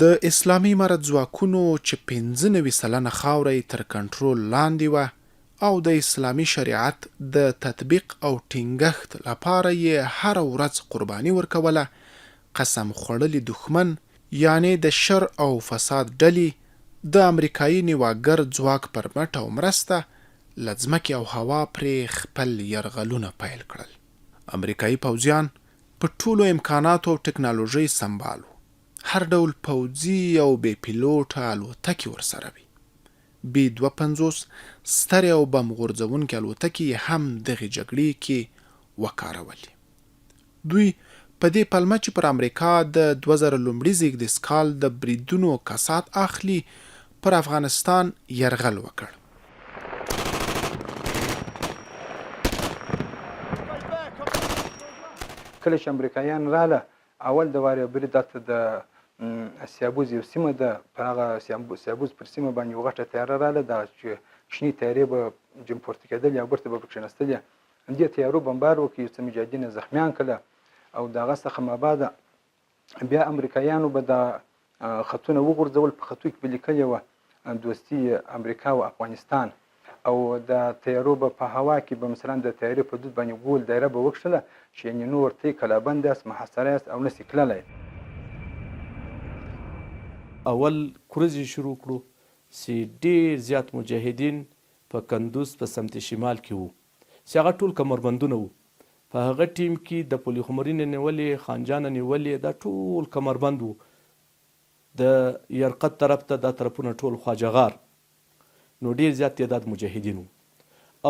د اسلامي امارت ځواکونو چې 95% خاوره یې تر کنټرول لاندې وه او د اسلامي شریعت د تطبیق او ټینګښت لپاره یې هره ورځ قرباني ورکوله، قسم خوړلي دښمن یعنې د شر او فساد ډلې د امریکايي نیواکګر ځواک پر مټ او مرسته له ځمکې او هوا پرې خپل یرغلونه پیل کړل. امریکايي پوځیان په ټولو امکاناتو او ټکنالوژۍ سمبال وو، هر ډول پوځي او بې پیلوټه الوتکې ورسره وې. بي 52 سترې او بم غورځوونکې الوتکې یې هم دغې جګړې کې وکارولې. دوی په دې پلمه چې پر امریکا د 2000 لومړي زېږدیز کال د بریدونو کسات اخلي، پر افغانستان یرغل وکړ. کله چې امریکایان راله اول د وارې برید دلته د سیابوز یو سیمه ده، پر هغه سیابوز پر سیمه باندې یو غټه طیاره راله، دغه چې کوچنۍ طیارې به جم پورته کېدلې او بیرته به په کښېناستلې، همدې طیارو بمبار وکړ، یو څه مجاهدین یې زخمیان کړه او د هغه څخه مابعده بیا امریکایانو به دا خطونه وغورځول، په خطو کې به لیکلې وه دوستي امریکا او افغانستان او د طیارو به په هوا کې به مثلا د طیارې په دود باندې ګول دایره به وکښله چې یعنې نور تئ کلابند یاست، محاصره یاست او نسی تللی. اول کورځې شروع کړو چې ډېر زیات مجاهدین په کندوز په سمت شمال کې وو چې هغه ټول کمربندونه وو په هغه ټیم کې د پلخمري نه نیولې خانجانه نیولې دا ټول کمربند وو د یرقد طرف ته دا طرفونه ټول خواجه غار نو ډیر زیات تعداد مجاهدین وو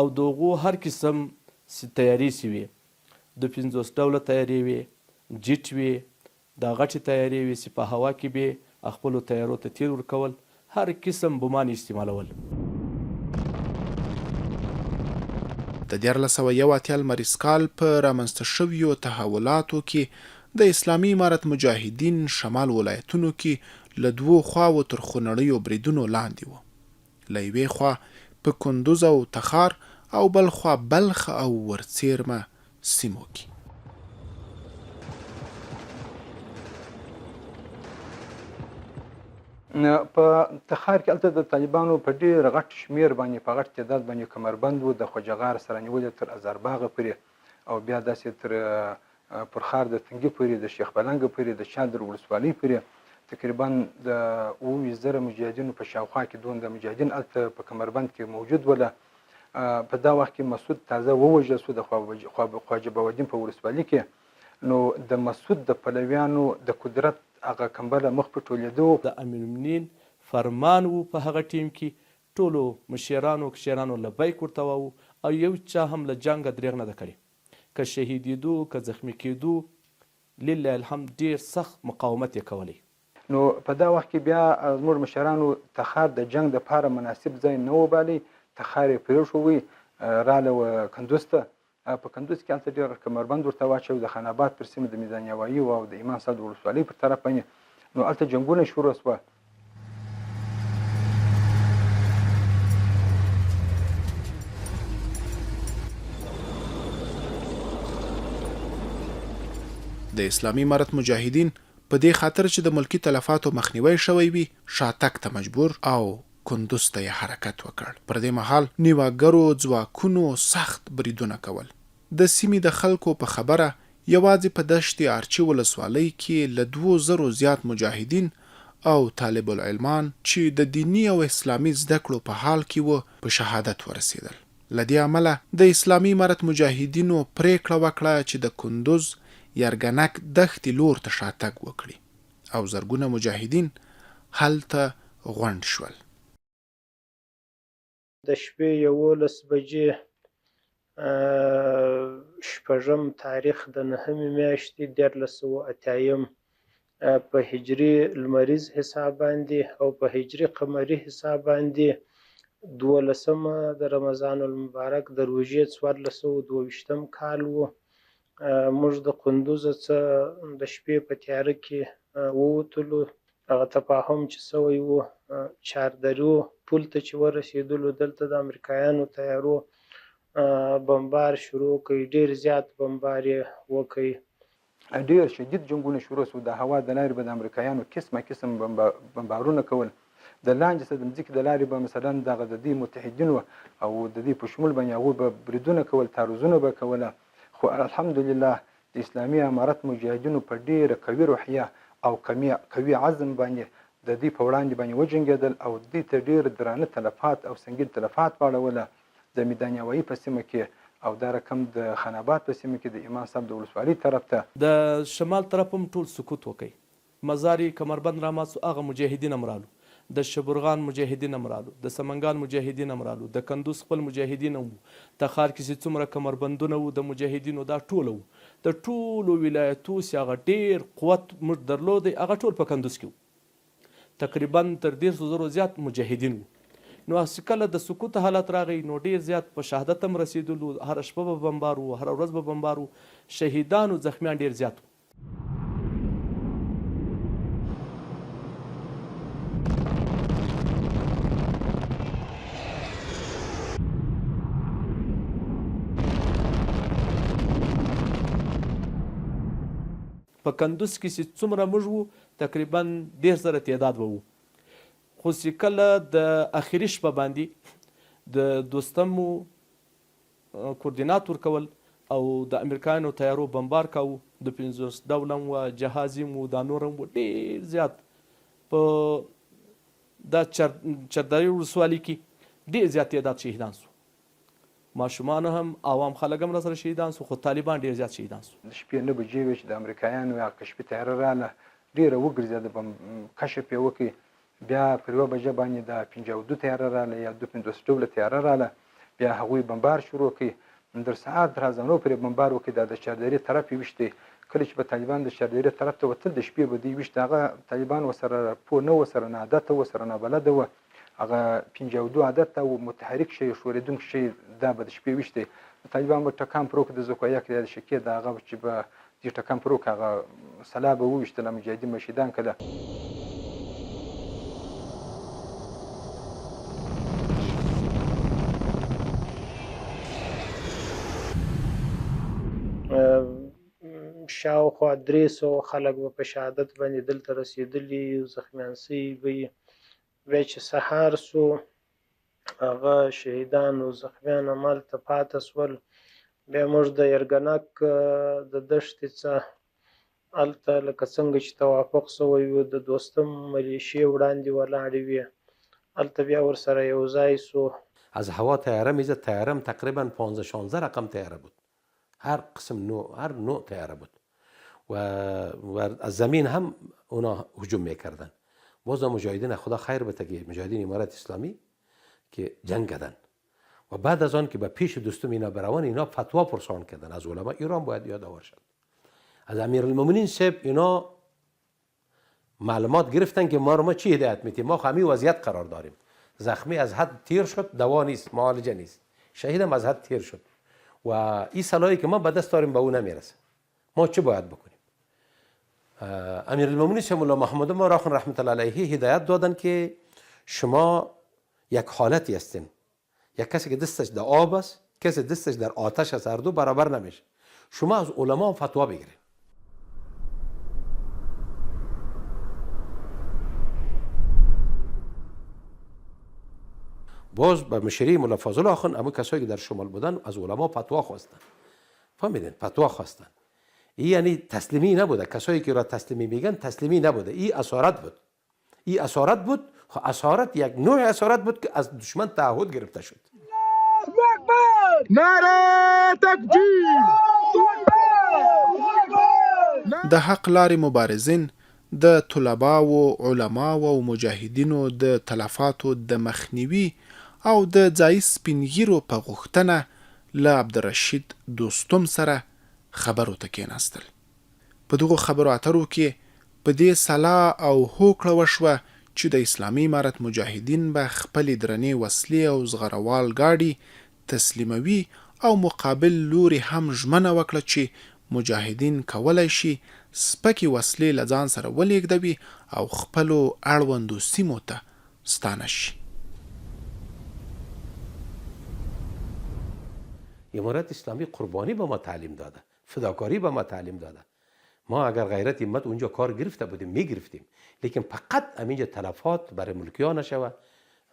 او د هغو هر قسم طیارې چې وې د 50 ډوله طیارې وې، جیټ وې، دا غټې طیارې وې چې په هوا کې به خپلو طیارو ته تیل ورکول، هر قسم بمان یې استعمالول. د 1381 لمریز کال په رامنځته شویو تحولاتو کې د اسلامي امارت مجاهدین شمال ولایتونو کې له دوو خواوو تر خونړیو بریدونو لاندې وو، له یوې خوا په کندوز او تخار او بل خوا بلخ او ورڅېرمه سیمو کې. په تخار کې هلته د طالبانو په ډېر غټ شمېر باندې په غټ تعداد باندې کمربند و، د خواجه غار سره نیولې تر ازارباغه پورې او بیا داسې تر پرخار د تنګي پورې، د شیخ بلنګ پورې، د چادر ولسوالۍ پورې تقریبا د 27,000 مجاهدینو په شاوخوا کې دون د مجاهدین هلته په کمربند کې موجود وله. په دا وخت کې مسعود تازه ووژل شو د خواجه بهاوالدین په ولسوالي کې. نو د مسعود د پلویانو د قدرت هغه کمبله مخ په ټولېدو. د امیرالمؤمنین فرمان وو په هغه ټیم کې ټولو مشرانو کشرانو لبیک ورته واوو او یو چا هم له جنګه دریغ نه ده کړې که شهیدیدو که زخمی کیدو لله الحمد ډیر سخت مقاومت یې کولی. نو په دا وخت کې بیا زموږ مشرانو تخار د جنګ د پاره مناسب ځای نه وبالی، تخار یې پرېښوی، راله و کندوز ته. په کندوز کې هلته ډېر کمربند ورته واچوی، د خان آباد پر سیمه، د میدان هوایي او د ایمان صاحب د ولسوالۍ پر طرف باندې، نو هلته جنګونه شروع شوه. د اسلامي امارت مجاهدین په دې خاطر چې د ملکي تلفاتو مخنیوی شوی وي، شاتګ ته مجبور او کندوز ته یې حرکت وکړ. پر دې مهال نیواکګرو ځواکونو سخت بریدونه کول. د سیمې د خلکو په خبره یوازې په دشت ارچي ولسوالۍ کې له دوو زرو زیات مجاهدین او طالب العلمان چې د دیني او اسلامي زده کړو په حال کې و، په شهادت ورسېدل. له دې امله د اسلامي امارت مجاهدینو پرېکړه وکړه چې د کندوز یرګنک دښتې لور ته شاتګ وکړي او زرګونه مجاهدین هلته غونډ شول. د شپې 11 بجې شپږم تاریخ د نهمې میاشتې 1380 په هجري لمریز حساب باندې او په هجري قمري حساب باندې دولسمه د رمضان المبارک د روژې 1422 کال و. موږ د قندوزه څه د شپې په تیاره کې ووتلو. هغه تفاهم چې سوی و، چاردرو پل ته چې ورسېدلو، دلته د امریکایانو طیارو بمبار شروع کړ، ډېر زیات بمبار یې وکړ. ډېر شدید جنګونه شروع شو. د هوا د لارې به د امریکایانو قسمه قسم بمبارونه کول. د لاندې څخه د مځکې د لارې به مثلا دغه د دې متحدینو او د دې په شمول باندې هغوی به بریدونه کول، تعرضونه به کوله. خو الحمدلله د اسلامي امارت مجاهدینو په ډېره قوي روحیه او قوي عزم باندې د دوی په وړاندې باندې وجنګېدل او دوی ته ډېر درانه تلفات او سنګین تلفات واړوله د میدان هوایي په سیمه کې او دا رقم د خان آباد په سیمه کې د ایمان صاحب د ولسوالۍ طرف ته. د شمال طرف هم ټول سکوت وکړ. مزار یې کمربند رامات سو، هغه مجاهدین هم رالو، د شبرغان مجاهدین هم رالو، د سمنګان مجاهدین هم رالو، د کندوز خپل مجاهدین هم وو، تخار کې چې څومره کمربندونه وو د مجاهدینو دا ټوله وو، د ټولو ولایتو چې هغه ډیر قوت موږ درلودی هغه ټول په کندوز کې وو، تقریبا تر دیرشو زرو زیات مجاهدین وو. نو چې کله د سقوط حالت راغی نو ډیر زیات په شهادت هم رسیدلو، هره شپه به بمبار وو، هره ورځ به بمبار وو، شهیدان او زخمیان ډیر زیات وو. په کندوز کې چې څومره موږ وو تقریبا 30,000 تعداد به وو، خو چې کله د اخري شپه باندې د دوستمو کوردینات ورکول او د امریکایانو طیارو بمبار کاوه، د 50 ډوله هم وه، جهازي هم وو، دا نور هم وو، ډېر زیات په دا چردرې ولسوالي کې ډېر زیات تعداد شهیدان شو. ماشومان هم عوام خلک هم راسره شهیدان شو، خو طالبان ډېر زیات شهیدان شو. د شپې 9 بجې وې چې د امریکایانو هغه کشفي طیاره راله، ډېره وګرځېده، بم کشف یې وکړ. بیا پر 1 بجه باندې د 52 طیاره راله یا 52 ډوله طیاره راله، بیا هغوی بمبار شروع کړ. در ساعت در ازانو پرې بمبار وکړ. دا د چاردرې طرف یې ویشتی. کله چې به طالبان د چاردرې طرف ته وتل د شپې به دوی ویشت. هغه طالبان ورسره پوه نه وو، سره ناعادته وو، سره نابلده وو. هغه 52 عادت ته و متحرک شی، ښورېدونکی شی، دا به د شپې ویشتی. طالبان به ټکان پر وکړ د زکویک یا د شکې، د هغه چې به دوی ټکان پر وکړ هغه سلا به وویشتله، مجاهدین به شهیدان کړه. شاوخوا 300 خلک به په شهادت باندې دلته رسېدلي، زخمیان سوي به یي. بیا چې سهار سو هغه شهیدان او زخمیان همالته پاته سول. بیا موږ د یرګنک د دښتې څخه هلته لکه څنګه چې توافق شوی و د دوستم ملیشې وړاندې ولاړې وې هلته بیا ورسره یو ځای شو. از هوا طیاره میزد طیاره هم تقریبا 15 16 رقم طیاره بود هر قسم نوع هر نوع طیاره بود و, و از زمین هم اونا هجوم میکردن باز مجاهدین خدا خیر بده که مجاهدین امارت اسلامی که جنگ کردن و بعد از آن که به پیش دوستم اینا بروان اینا فتوا پرسان کردن از علما ایران باید یادآور شد از امیرالمومنین صاحب اینا معلومات گرفتن که ما رو ما چی هدایت میتیم ما خو وضعیت قرار داریم زخمی از حد تیر شد دوا نیست معالجه نیست شهیدم از حد تیر شد و این سلاحی که ما به دست داریم به او نمیرسه ما چه باید بکنیم امیرالمومنین صاحب الله محمد ما رحمت الله علیه هدایت دادن که شما یک حالتی هستین یک کسی که دستش در آب است کسی دستش در آتش است هر دو برابر نمیشه شما از علما فتوا بگیرید. باز به مشری ملا فاضل آخوند اما کسایی که در شمال بودن از علما فتوا خواستن. فهمیدین؟ فتوا خواستن. این یعنی تسلیمی نبوده. کسایی که را تسلیمی میگن تسلیمی نبوده. این اسارت بود. این اسارت بود. خب اسارت یک نوع اسارت بود که از دشمن تعهد گرفته شد. نعره تکبیر. د حق لارې مبارزین د طلباوو، علماوو او مجاهدینو د تلفاتو د مخنیوي او د ځايي سپین ږیرو په غوښتنه له عبدالرشید دوستم سره خبرو ته کېناستل. په دغو خبرو اترو کې په دې سلا او هوکړه وشوه چې د اسلامي امارت مجاهدین به خپلې درنې وسلې او زغروال ګاډي تسلیموي او مقابل لوري هم ژمنه وکړه چې مجاهدین کولای شي سپکې وسلې له ځان سره ولېږدوي او خپلو اړوندو سیمو ته ستانه شي. امارت اسلامی قربانی به ما تعلیم داده، فداکاری به ما تعلیم داده. ما اگر غیرت همت اونجا کار گرفته بودیم میگرفتیم، لیکن فقط همینجا تلفات برای ملکی ها نشوه،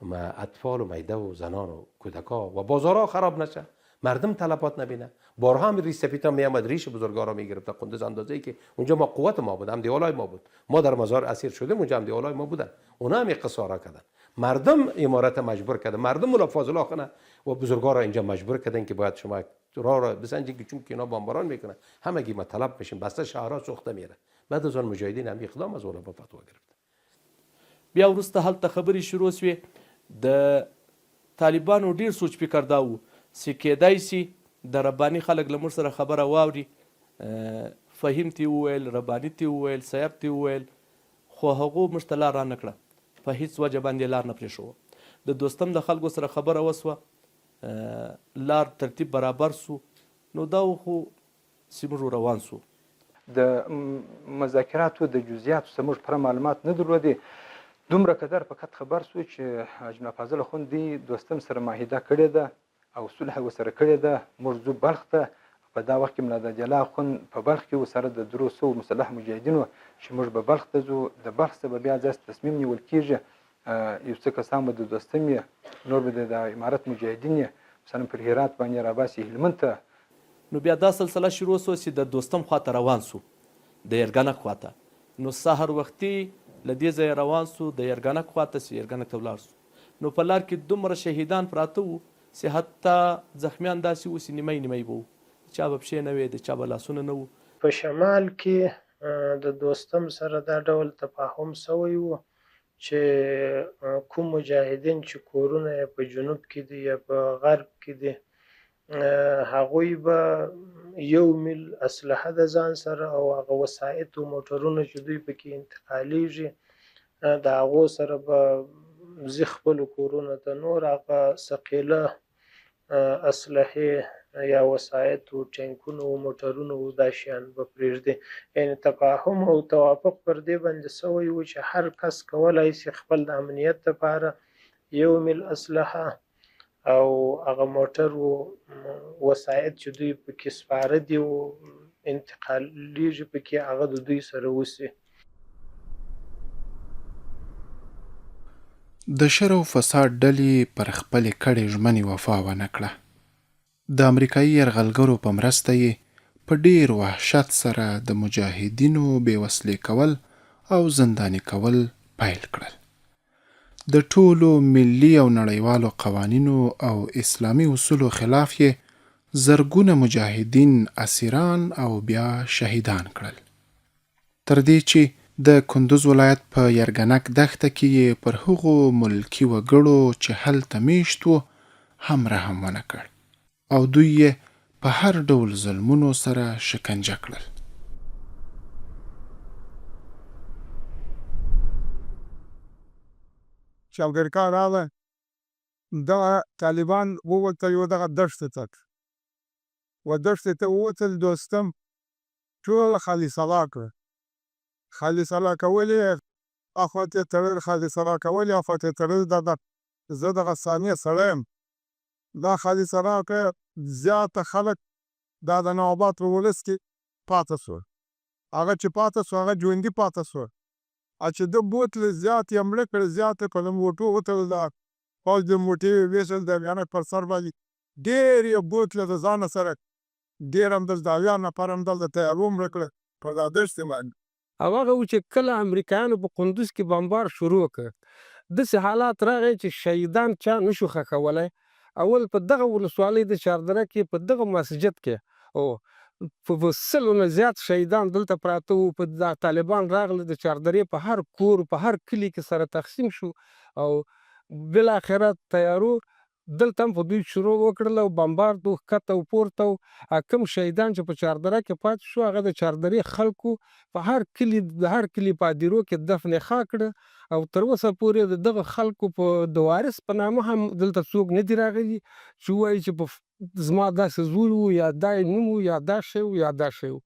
ما اطفال و میده و زنان و کودکا و بازارها خراب نشه، مردم تلفات نبینه. بارها هم ریش سفیدا میامد ریش بزرگا را میگرفت قندز اندازه ای که اونجا ما قوت ما بود، هم دیوالای ما بود، ما در مزار اسیر شدیم، اونجا هم دیوالای ما بودن، اونا هم قصه را کردن. مردم امارت مجبور کردن، مردم مولا فاضل آخنه و بزرگا را اینجا مجبور کردن که باید شما راه را بسنجین که چون که اینا بمباران میکنن همگی ما طلب میشیم، بسته شهرها سوخته میره. بعد از آن مجاهدین هم اقدام از علما فتوا گرفت. بیا وروسته هلته خبرې شروع شوې. د طالبانو ډیر سوچ فکر دا و چې کیدای شي د رباني خلک له موږ سره خبره واوري. فهیم ته یې وویل، رباني ته یې وویل، سیاف ته یې وویل، خو هغو موږ ته لار رانه کړه، په هیڅ وجه باندې لار نه پرېښوه. د دوستم د خلکو سره خبره وشوه، لار ترتیب برابر شو، نو دا و خو چې موږ روان شو. د مذاکراتو د جزئیاتو څخه موږ پوره معلومات نه درلودې، دومره قدر فقط خبر شو چې حاجي ملا فاضل اخوند دی دوستم سره معاهده کړې ده او صلح ورسره کړې ده، موږ ځو بلخ ته. په دا وخت کې ملا دادیلا اخوند په بلخ کې و سره د درو سوو مسلح مجاهدینو چې موږ به بلخ ته ځو، د بلخ څخه به بیا داسې تصمیم نیول کېږي، یو څه کسان به د دوستم یې، نور به د امارت مجاهدین یې، مثلا پر هرات باندې راباسي هلمند ته. نو بیا دا سلسله شروع شوه چې د دوستم خواته روان شو، د یرګنک خواته. نو سهار وختي له دې ځایه روان شو د یرګنک خواته چې یرګنک ته ولاړ شو. نو په لار کې دومره شهیدان پراته وو چې حتی زخمیان داسې وو چې نیمه نیمه به وو، د چا به پښې نه وې، د چا به لاسونه نه وو. په شمال کې د دوستم سره دا ډول تفاهم شوی و چې کوم مجاهدین چې کورونه یې په جنوب کې دي یا په غرب کې دي، هغوی به یو میل اسلحه د ځان سره او هغه وسایط او موټرونه چې دوی پکې انتقالیږي د هغو سره به ځي خپلو کورونو ته. نور هغه ثقیله اسلحې یا وسایط او ټانکونو او موټرونو او دا شیان به پرېږدي. یعنې تفاهم او توافق پر دې باندې سوی و چې هر کس کولای شي خپل د امنیت لپاره یو میل اسلحه او هغه موټر و وسایط چې دوی پکې سپاره دي او انتقالیږي پکې هغه د دوی سره وسي. د شر او فساد ډلې پر خپلې کړې ژمنې وفا ونه کړه. د امریکايي یرغلګرو په مرسته یې په ډېر وحشت سره د مجاهدینو بې وسلې کول او زنداني کول پیل کړل. د ټولو ملي او نړیوالو قوانینو او اسلامي اصولو خلاف یې زرګونه مجاهدین اسیران او بیا شهیدان کړل. تر دې چې د کندوز ولایت په یرګنک دښته کې یې پر هغو ملکي وګړو چې هلته میشت وو هم رحم ونه کړ او دوی یې په هر ډول ظلمونو سره شکنجه کړل. چې امریکا راغله دغه طالبان ووتل یو دغه دښتې ته و دښتې ته ووتل دوستم ټول خالي سلا کړه خالي سلا کول یې اخوا ته تړل خالي سلا کول یې اخوا ته تړل دا زه دغه ثانیه سړی یم دا خالي سلا کړه زیاته خلک دا د نواباد په ولس کې پاته شول هغه چې پاته شو هغه ژوندي پاته شول او چې ده بوتله زیات یې مړه کړل زیات یې په لمبوټو وتړل دا پوځ د موټې ویشل د افغانک پر سر باندې ډېر یې بوتله د ځانه سره ډېر همدلته 70 نفر همدلته طیارو مړه کړل په دا دښتې باندې. او هغه وو چې کله امریکایانو په قندوز کې بمبار شروع کړ داسې حالات راغی چې شهیدان چا نشو ښخولی اول په دغه ولسوالۍ د چاردره کې په دغه مسجد کې او په سلو نه زیات شهیدان دلته پراته وو په دا طالبان راغله د چاردرې په هر کور په هر کلي کې سره تقسیم شو او بالاخره طیارو دلته هم په دوی شروع وکړله او بمبارد و ښکته او پورته و کوم شهیدان چې په چاردره کې پاتې شو هغه د چاردرې خلکو په هر کلي د هر کلي په ادیرو کې دفن خاک کړه او تر اوسه پورې د دغه خلکو په د وارث په نامه هم دلته څوک نه دي راغلي چې ووایي چې په زما داسې زوی و یا دا یې نوم و یا دا شی و یا دا شی و.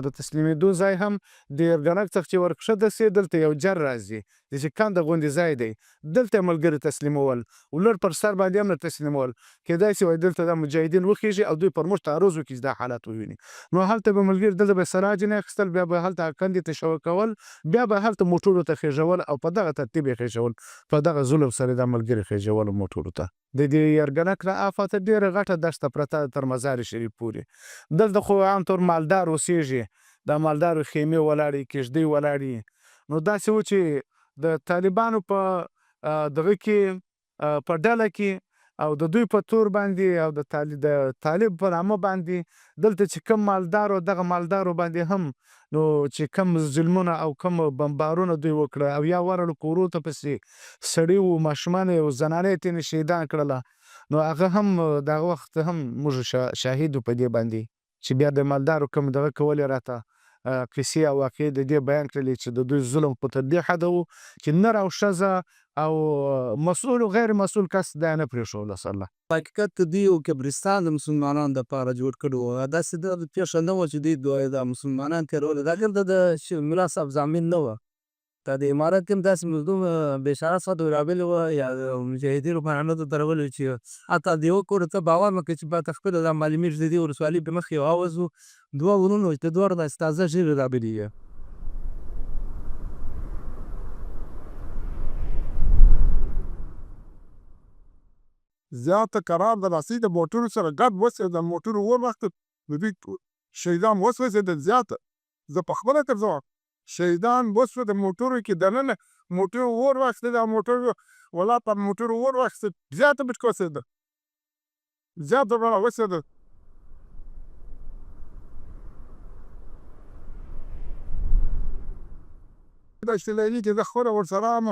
د تسلیمېدو ځای هم د یرګنک څخه چې ورکښته شې دلته یو جر راځي د چې کنده غوندې ځای دی دلته یې ملګري تسلیمول ولر پر سر باندې هم نه تسلیمول کېدای شي وایي دلته دا مجاهدین وخېژي او دوی پر موږ تعرض وکړي چې دا حالت وویني نو هلته به ملګري دلته به یې سلاح ځینې اخیستل بیا به هلته کندې ته شوه کول بیا به هلته موټرو ته خېژول او په دغه ترتیب یې خېژول په دغه ظلم سره یې دا ملګري خېژول موټرو ته. د دې یرګنک نه آخوا ته ډېره غټه دښته پرته ده تر مزار شریف پورې. دلته خو عام طور مالدار اوسېږي. د مالدارو خیمې ولاړې، کښتۍ ولاړې. نو داسې وو چې د طالبانو په دغه کې په ډله کې او د دوی په تور باندې او د طالب په نامه باندې دلته چې کوم مالدار و دغه مالدارو باندې هم نو چې کوم ظلمونه او کوم بمبارونه دوی وکړه او یا ورغلو کورو ته پسې سړي وو ماشومان او زنانه یې ترېنه شهیدان کړله نو هغه هم د هغه وخت هم موږ شاهد وو په دې باندې چې بیا د مالدارو کوم دغه کولې راته قصې او واقعې د دې بیان کړلې چې د دوی ظلم خو تر دې حده وو چې نر او ښځه او مسؤل او غیر مسؤل کس دا یې نه پرېښوله الله. په حقیقت کې دوی یو قبرستان د مسلمانانو لپاره جوړ کړی وو، داسې د پېښه نه وه چې دوی دا مسلمانان تېرول، دا دلته د ملا صاحب زامن نه وه، دا د امارت هم داسې مظلوم بېچاره څخه راغلي وه یا د مجاهدینو په نامه دلته راغلي وو چې حتی د یوه کور ته باور مه کوې چې ماته خپله دا معلومېږي د دې ولسوالۍ په مخ یو حوض وو، دوه ورونه وو چې د دواړو داسې تازه ږیرې راغلي وې. زیاته قرار د راسي د موټرو سره ګډ وسېدل موټرو اور واخیست د دوی شهیدان وسوځېدل زیاته زه په خپله ګرځوم شهیدان وسو د موټرو کې دننه موټرو اور واخیست دا موټر ولا په موټرو اور واخیست زیاته پکې وسېدل زیاته به وسېدل. دشت لیلي کې زه خپله ورسره وم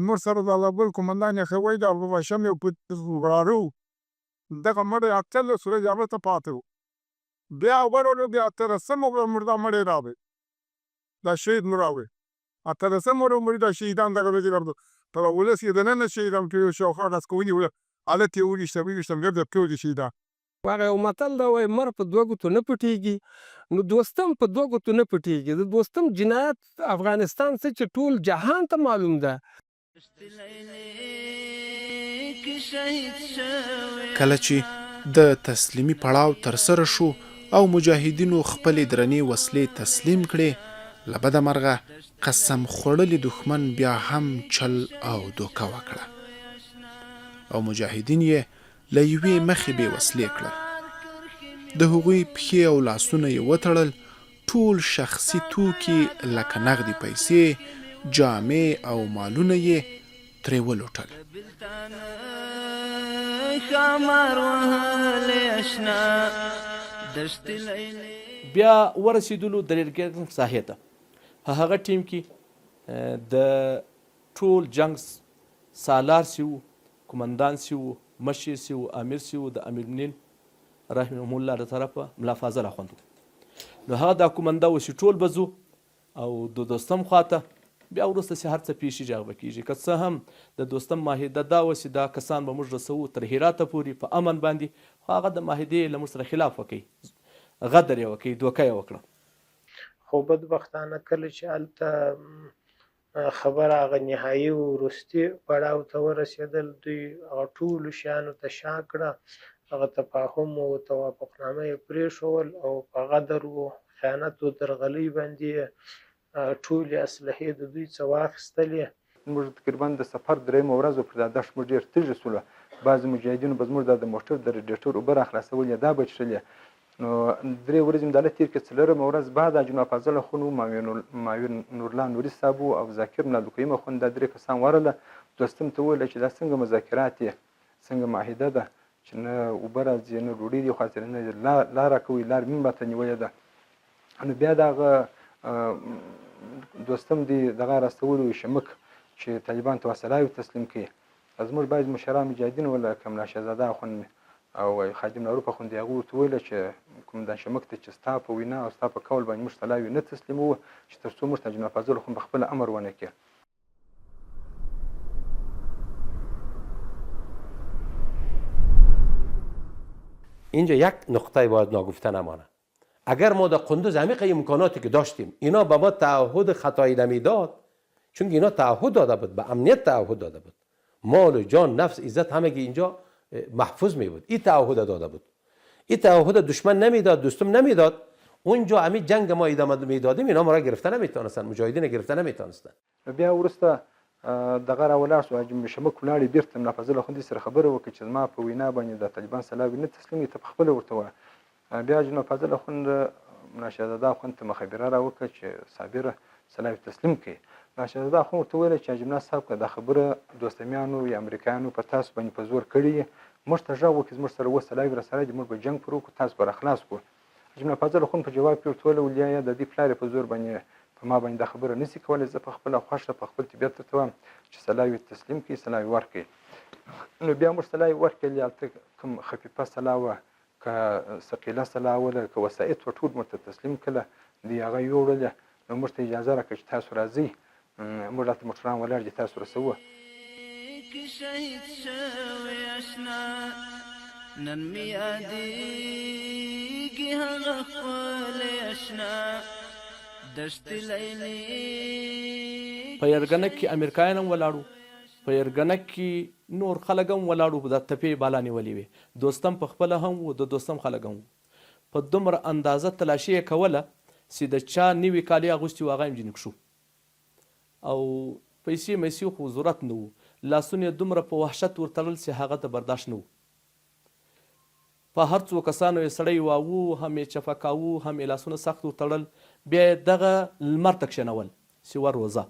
موږ سره د الله ګل قومندان یې ښوی د ابوهاشم یو وراره وو دغه مړی 18 ورځې هلته پاتې وو بیا ورغلو بیا اتلسمه ورځ موږ دا مړی راوړ دا شهید مو راوړ اتلسمه ورځ موږ دا شهیدان دغه ورځې راوړل په ولس کې دننه شهیدان ټول شاوخوا ډز کووني ول هلته یې وویشتل وویشتل ګرده ټول شهیدان. هغه یو متل ده وایي مر په دوه ګوتو نه پټیږي نو دوستم په دوه ګوتو نه پټیږي د دوستم جنایت افغانستان څه چې ټول جهان ته معلوم ده. کله چې د تسلیمي پړاو ترسره شو او مجاهدینو خپلې درنې وسلې تسلیم کړې، له بده مرغه قسم خوړلي دښمن بیا هم چل او دوکه وکړه. او مجاهدین یې له یوې مخې بې وسلې کړل. د هغوی پښې او لاسونه یې وتړل، ټول شخصي توکي لکه نغدې پیسې، جامې او مالونه یې ترې ولوټل. بیا ورسېدلو د ریل ساحې ته. په هغه ټیم کې د ټول جنګ سالار سی وو، قومندان سی وو، مشر سی وو، امیر سی وو، د امیرالمؤمنین رحمهم الله له طرفه ملا فاضل اخوند وو. نو هغه دا قومنده وه چې ټول به ځو او د دوستم خواته بیا وروسته چې هر څه پیښیږي هغه به کیږي. که څه هم د دوستم معاهده دا وه چې دا کسان به موږ رسوو تر هراته پورې په امن باندې، خو هغه د معاهدې له موږ سره خلاف وکړ، غدر یې وکړ، دوکه یې وکړه. خو بدبختانه کله چې هلته خبره هغه نهایي او وروستي پړاو ته ورسېدل، دوی هغه ټولو شیانو ته شا کړه، هغه تفاهم او توافقنامه یې پرېښول او په غدر و خیانت و درغلۍ باندې یې ټولې اسلحې د دوی څه واخیستلې. موږ تقریبا د سفر درېیمه ورځ وه، پر دا دښت موږ ډېر تږي شولو، بعضې مجاهدینو به زموږ دا د موټر د رډیټر اوبه راخلاصولې، دا به چښلې، نو درې ورځې مې داله تیر کې څلورمه ورځ بعد حاجي فاضل اخوند و معاون نورالله نوري صاحب و او ذاکر ملا عبدالقیوم اخوند دا درې کسان ورله دوستم ته وویل چې دا څنګه مذاکرات دي څنګه معاهده ده چې نه اوبه راځي نه ډوډۍ دي خوا نه لار راکوي لار مې راته نیولې ده نو بیا دغه دوستم دی دغه راستولو شمک چې طالبان ته وسلاوي تسلیم کړي زموږ بعضې مشران مجاهدین ول لکه ملا شهزاده اخوند او خادم معروف اخوند هغوی ورته وویل چې قومندان شمک ته چې ستا په وینا او ستا په قول باندې موږ سلاوې نه تسلیموو چې تر څو موږ ته جناب فاضل اخوند په خپله امر ونه کړي. اینجا یک نقطه باید ناگفته نمانه اگر ما در قندوز عمیق امکاناتی که داشتیم اینا به ما تعهد خطایی نمیداد چون اینا تعهد داده بود به امنیت تعهد داده بود مال و جان نفس عزت همه اینجا محفوظ می بود این تعهد داده بود این تعهد دشمن نمیداد دوستم نمیداد اونجا امی جنگ ما ادامه میدادیم اینا ما را گرفته نمیتونستن مجاهدین گرفته نمیتونستن نو بیا وروسته دغه را ولاړ شو حاجي شمک ولاړې بیرته ملا فضل اخوندي سره خبره وکړه چې زما په وینا باندې د طالبان سلاوي نه تسلیموي ته په خپله ورته وایه بیا حاجي ملا فضل اخوند ملا شهزاده اخوند ته مخابره را وکړه چې صابره سلاوي تسلیم کړي ملا شهزاده اخوند ورته وویل چې حاجي ملا صاحب که دا خبره دوستمیانو یا امریکایانو په تاسو باندې په زور کړې موږ ته غږ وکړي زموږ سره اوس سلاوي راسره دي موږ به جنګ پر وکړو تاسو به راخلاص کړو حاجي ملا فاضل اخوند په جواب کې ورته وویل، ولیایه د دې پلار یې په زور باندې په ما باندې دا خبره نه شي کولی، زه په خپله خوښه په خپل طبیعت درته وایم چې سلاوې تسلیم کړئ، سلاوې ورکړئ. نو بیا موږ سلاوې ورکړلې، هلته کوم خفیفه سلا وه که ثقیله سلا وله که وسایط وه ټول موږ ته تسلیم کړله، دوی هغه یوړلې، نو موږ ته اجازه راکړه چې تاسو راځئ موږ هلته موټران ولاړ دي تاسو رسوو. کې شهید شوی اشنا نن مې یادېږي هغه ښکلی اشنا دشتې لیلې په یرګنک کې امریکایان هم ولاړ وو، په یرګنک کې نور خلک هم ولاړ وو، دا تپې یې بالا نیولې وې، دوستم په خپله هم و، د دوستم خلک هم وو. په دومره اندازه تلاشي یې کوله چې د چا نوي کالي اغوستي وو هغه هم ځینې کښو او پیسې میسې خو ضرورت نه وو، لاسونه یې دومره په وحشت ورتړل چې هغه د برداشت نه وو. په هر څو کسانو یې سړی واوو، هم یې چپه کاوو، هم یې لاسونه سخت ورتړل، بیا یې دغه لمر ته کښېنول چې وروځه.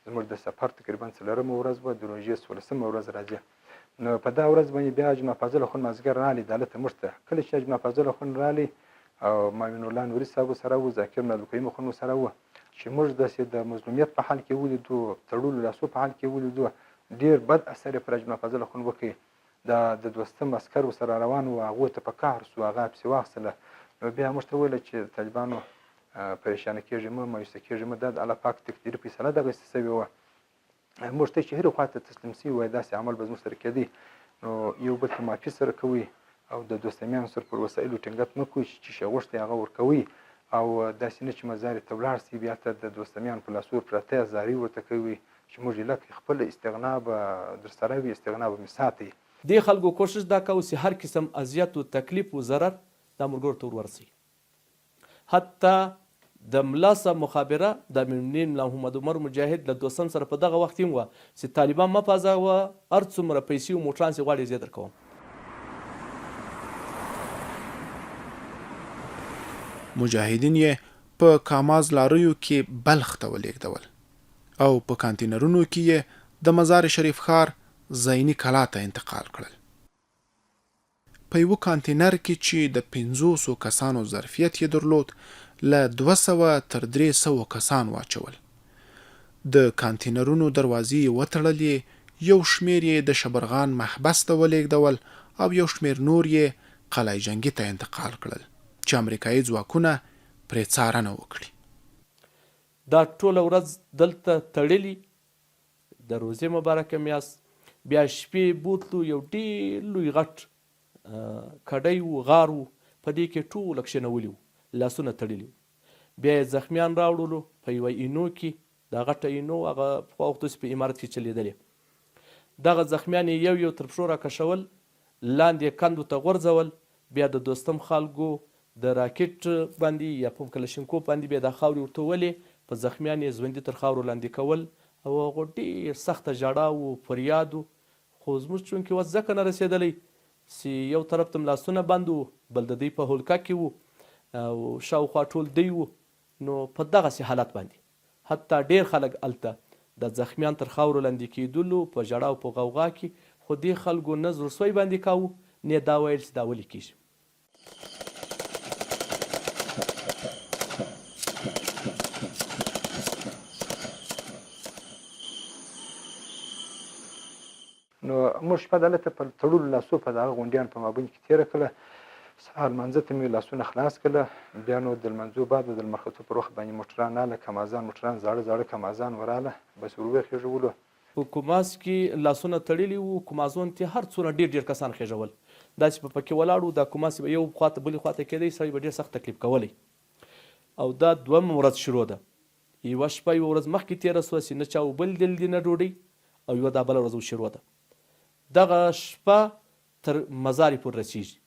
زموږ د سفر تقریبا څلورمه ورځ وه، د روژې څوولسمه ورځ راځي، نو په دا ورځ باندې بیا حاجي مافاضل اخوند مازدیګر راغلی دالته موږ ته، کله چې حاجي مافاضل اخوند راغلی او معاون الله نوري صاحب ورسره و، ذاکر عبدالقیوم اخوند ورسره و، چې موږ داسې د مظلومیت په حال کې ولیدو، تړلو لاسو په حال کې ولیدو، ډېر بد اثر یې پر حاجي مافاضل اخوند وکړ، دا د دوستم عسکر ورسره روان وو، هغو ته په قهر شو، هغه پسې واخیستله، نو بیا موږ ته وویل چې طالبانو پریشانه کېږئ مه، مایوسه کېږئ مه، دا د الله پاک تقدیري فیصله دغسې شوې وه، موږ ته چې هرې خوا ته تسلیم شوي وای داسې عمل به زموږ سره کېدی، نو یو بل ته معافي سره کوئ او د دوستمیانو سره پر وسایلو ټینګت مه کوئ چې څه شی غوښتی هغه ورکوئ او داسې نه چې مزارې ته ولاړ شئ بیا ته د دوستمیانو په لاسو پراته یاست زارۍ ورته کوئ چې موږ ایله کړئ خپله استغنا به درسره وي استغنا به مې ساتئ. دې خلکو کوشش دا کاوه چې هر قسم اذیت و تکلیف و ضرر دا ملګرو ته ور ورسوي. حتی د ملا صاحب مخابره د امیرالمؤمنین ملا محمد عمر مجاهد له دوستم سره په دغه وخت کې هم وه چې طالبان مه پاځوه هر څومره پیسې او موټران چې غواړې زه یې درکوم. مجاهدین یې په کاماز لاریو کې بلخ ته ولېږدول او په کانتینرونو کې یې د مزار شریف ښار زیني کلا ته انتقال کړل. په یوه کانتینر کې چې د پنځوسو کسانو ظرفیت یې درلود، له 200 تر 300 کسان واچول. د کانتینرونو دروازې یې وتړلې، یو شمېر یې د شبرغان محبس ته ولېږدول او یو شمېر نور یې قلعه جنګي ته انتقال کړل چې امریکايي ځواکونه پرې څارنه وکړي. دا ټوله ورځ دلته تړلي د روزې مبارکه میاشت بیا شپې بوتلو یو ډیر لوی غټ کډی وو غار وو په دې کې ټوله کښینولي وو لاسونه تړلي وو بیا یې زخمیان راوړلو په یوه اینو کې دا غټه اینو هغه پخوا وختو چې په امارت کې چلیدلې دغه زخمیان یې یو یو تر پښو راکشول لاندې یې کندو ته غورځول، بیا د دوستم خلکو د راکټ باندې یا په کلشینکوف باندې بیا دا خاورې ورتوولې، په زخمیان یې زوندي تر خاورو لاندې کول او هغو ډېر سخته ژړا و فریاد و، خو زموږ چونکې وس ځکه نه رسېدلی چې یو طرف ته مو لاسونه بند وو، بل د دوی په هولکه کې وو او شاوخوا ټول دوی وو، نو په دغسې حالت باندې حتی ډېر خلک هلته د زخمیان تر خاورو لاندې کېدلو په ژړا او په غوغا کې، خو دې خلکو نه زړسوی باندې کاوه، نۀ دا ویل چې دا ولې کېږي. نو موږ شپه دلته په تړلو لاسو په دغه غونډیان په مابین کې تېره کړه. سهار لمانځه ته مې لاسونه خلاص کړل. بیا نو د لمانځو بعد د لمر ختو پر وخت باندې موټران راله، کمازان موټران، زاړه زاړه کمازان وراله، بس ور وخېژولو. په کوماز کې لاسونه تړلي وو، کومازون ته هر څونه ډېر ډېر کسان خېژول. داسې به پکې ولاړ وو، دا کوماز چې به یو خوا ته بلې خوا ته کېدی، سړی به ډېر سخت تکلیف کولی. او دا دویمه ورځ شروع ده. یوه شپه یوه ورځ مخکې تېره شوه چې نه چا اوبه لیدلې دي نه ډوډۍ او یوه دا بله ورځ اوس شروع ده. دغه شپه تر مزارې پورې رسېږي.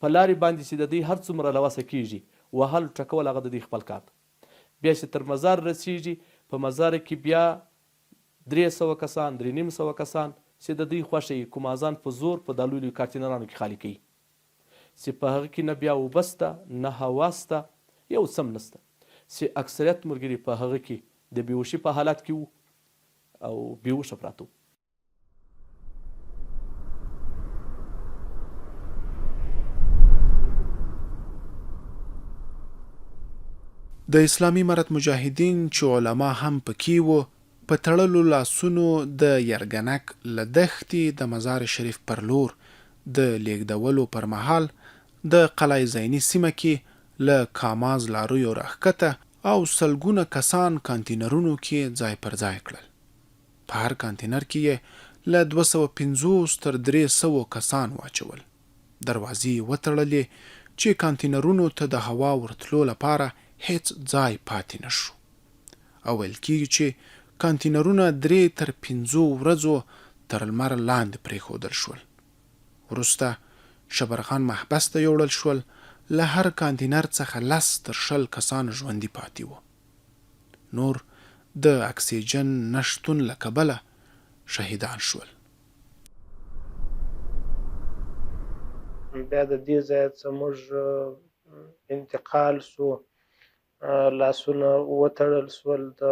په لارې باندې چې د دوی هر څومره له وسه کېږي وهل ټکول هغه د دوی خپل کار ده. بیا چې تر مزار رسېږي په مزار کې بیا 300 کسان، 350 کسان چې د دوی خوښه وي کومازان په زور په دا لوی لوی کارتینرانو کې خالي کوي. چې په هغه کې نه بیا اوبه شته، نه هوا شته، یو څه هم نشته، چې اکثریت ملګري په هغه کې د بې هوشي په حالت کې وو او بې هوښه پراته وو. د اسلامي امارت مجاهدین چې علما هم په کې وو، په تړلو لاسونو د یرګنک له دښتې د مزار شریف پر لور د لېږدولو پر مهال د قلعه زیني سیمه کې له کاماز لاریو راښکته او سلګونه کسان کانتینرونو کې ځای پر ځای کړل. په هر کانتینر کې یې له 250 تر 300 کسان واچول. دروازې یې وتړلې چې کانتینرونو ته د هوا ورتلو لپاره هېڅ ځای پاتې نه شو. او ویل کیږي چې کانتینرونه درې تر پنځو ورځو تر لمر لاندې پرېښودل شول. وروسته شبرغان محبس ته یوړل شول، له هر کانتینر څخه لس تر 20 کسان ژوندي پاتې وو. نور د اکسیجن نه شتون له کبله شهیدان شول. بیا د دې ځایه څه موږ انتقال شو لاسونه وتړل شول د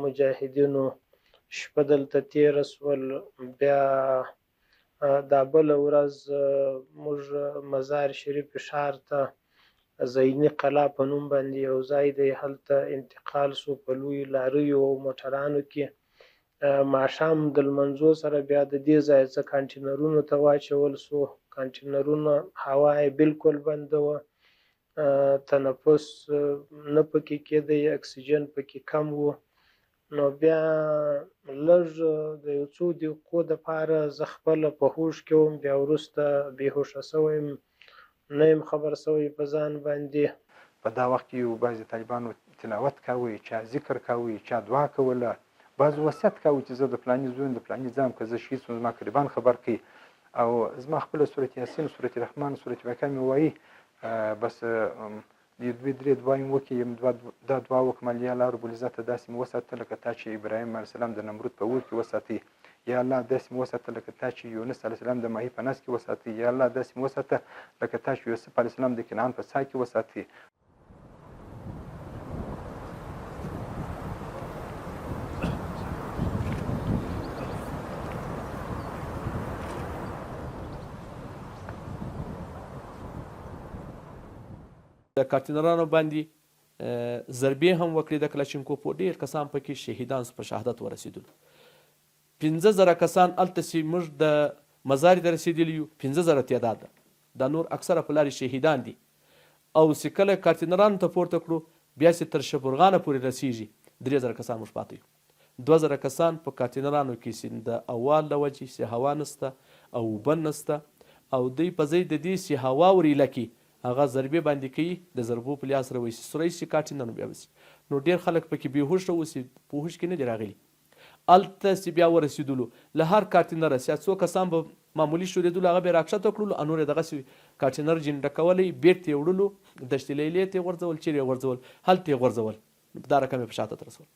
مجاهدینو شپه دلته تیره شول بیا دا بله ورځ موږ مزار شریف ښار ته زیني قلا په نوم باندې یو ځای دی هلته انتقال شو په لویو لاریو او موټرانو کې ماښام د لمنځو سره بیا د دې ځای څخه کانټینرونو ته واچول شو کانټینرونه هوا یې بالکل بنده وه تنفس نه پکې کېدی، اکسیجن پکې کم و. نو بیا لږ د یو څو دقیقو دپاره زه خپله په هوښ کې وم، بیا وروسته بې هوښه شوی یم، نه یم خبر شوی په ځان باندې. په دا وخت کې یو بعضې طالبانو تلاوت کاوه، چا ذکر کاوه، چا دعا کوله، بعضو وصیت کاوه چې زه د فلاني زوی یم، د فلاني ځام، که زه شهید شوم زما قریبان خبر کړئ. او زما خپله سورة یاسین، سورة رحمان، سورة واقعه مې وایي، بس یو دوې درې دعاوې مې وکړې، یم دعا دا دعا وکړم، یا الله رب العزته داسې مې وساته لکه تا چې ابراهیم علیه السلام د نمرود په اور کې وساتی، یا الله داسې مې وساته لکه تا چې یونس علیه السلام د ماهي په نس کې وساتی، یا الله داسې مې وساته لکه تا چې یوسف علیه السلام د کنعان په څاه کې وساتی. د کارتینرانو باندی ضربې هم وکړې د کلاشینکوفو ډیر کسان پکې شهیدان سو په شهادت ورسیدلو 5000 کسان هلته چې موږ د مزارې ته رسیدلي یو 5000 تعداد ده دا نور اکثره په لارې شهیدان دي او چې کله کارتینرانو ته پورته کړو بیا چې تر شبرغانه پورې رسیږي 3000 کسان موږ پاتې یو 2000 کسان په کانتینرانو کې چې د هوا له وجې چې هوا نشته او اوبه نشته او دوی په ځای د دې چې هوا ور ایله کړي هغه ضربې باندې کوي د ضربو په لحاظ سره وایي چې سوری شي کانتینر نو بیا به شي نو ډېر خلک پکې بې هوښه وو چې په هوښ کې نه دي راغلي هلته چې بیا ورسېدلو له هر کانتینره چې څو کسان به معمولي ښورېدلو هغه به یې راکښته کړلو او نور یې دغسې کانتینر جنډه کولی بېرته یې وړلو دشتې لیلې ته یې غورځول چېرې یې غورځول هلته یې غورځول دا رقم یې په شاته رسول.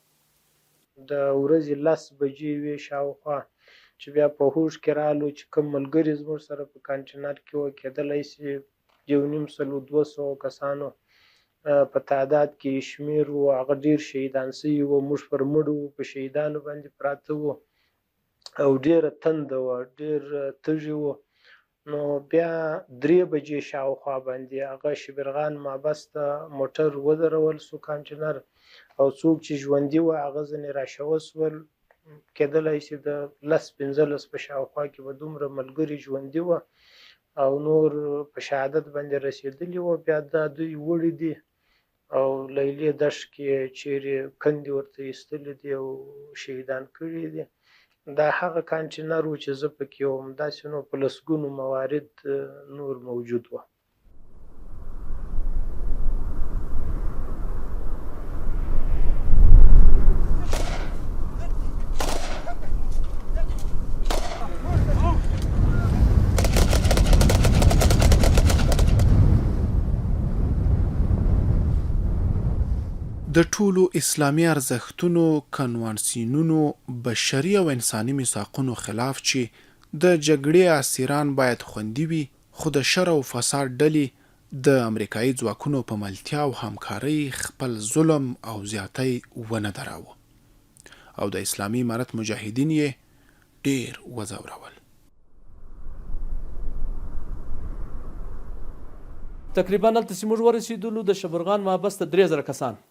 د ورځې 10 بجې وې شاوخوا چې بیا په هوښ کې رالو چې کوم ملګري زموږ سره په کانټینر کې وه، کېدلی شي 150 200 کسانو په تعداد کې شمېر وو، هغه ډېر شهیدان شوي وو، موږ پر مړو وو، په شهیدانو باندې پراته وو او ډېره تنده وه، ډېر تږي وو. نو بیا 3 بجې شاوخوا باندې هغه شبرغان محبس ته موټر ودرول سو کانټینر، او څوک چې ژوندي وه هغه ځنې راشوه سول. کېدلی شي د 10 15 په شاوخوا کې به دومره ملګري ژوندي وه او نور په شهادت باندې رسېدلي وه. بیا دا دوی وړي دي او لیلې دښت کې چیرې کندې ورته ایستلي دي او شهیدان کړي دي. دا هغه کانټینر و چې زه پکې وم، داسې نو په لسګونو موارد نور موجود وه. د ټولو اسلامي ارزښتونو، کنوانسیونونو، بشري او انساني میثاقونو خلاف چې د جګړې اسیران باید خوندي وي، خو د شر او فساد ډلې د امریکايي ځواکونو په ملتیا او همکارۍ خپل ظلم او زیاتی ونه دراوه او د اسلامي امارت مجاهدین یې ډېر وځورول. تقریبا هلته چې موږ ورسېدلو د شبرغان محبس ته 3000 کسان،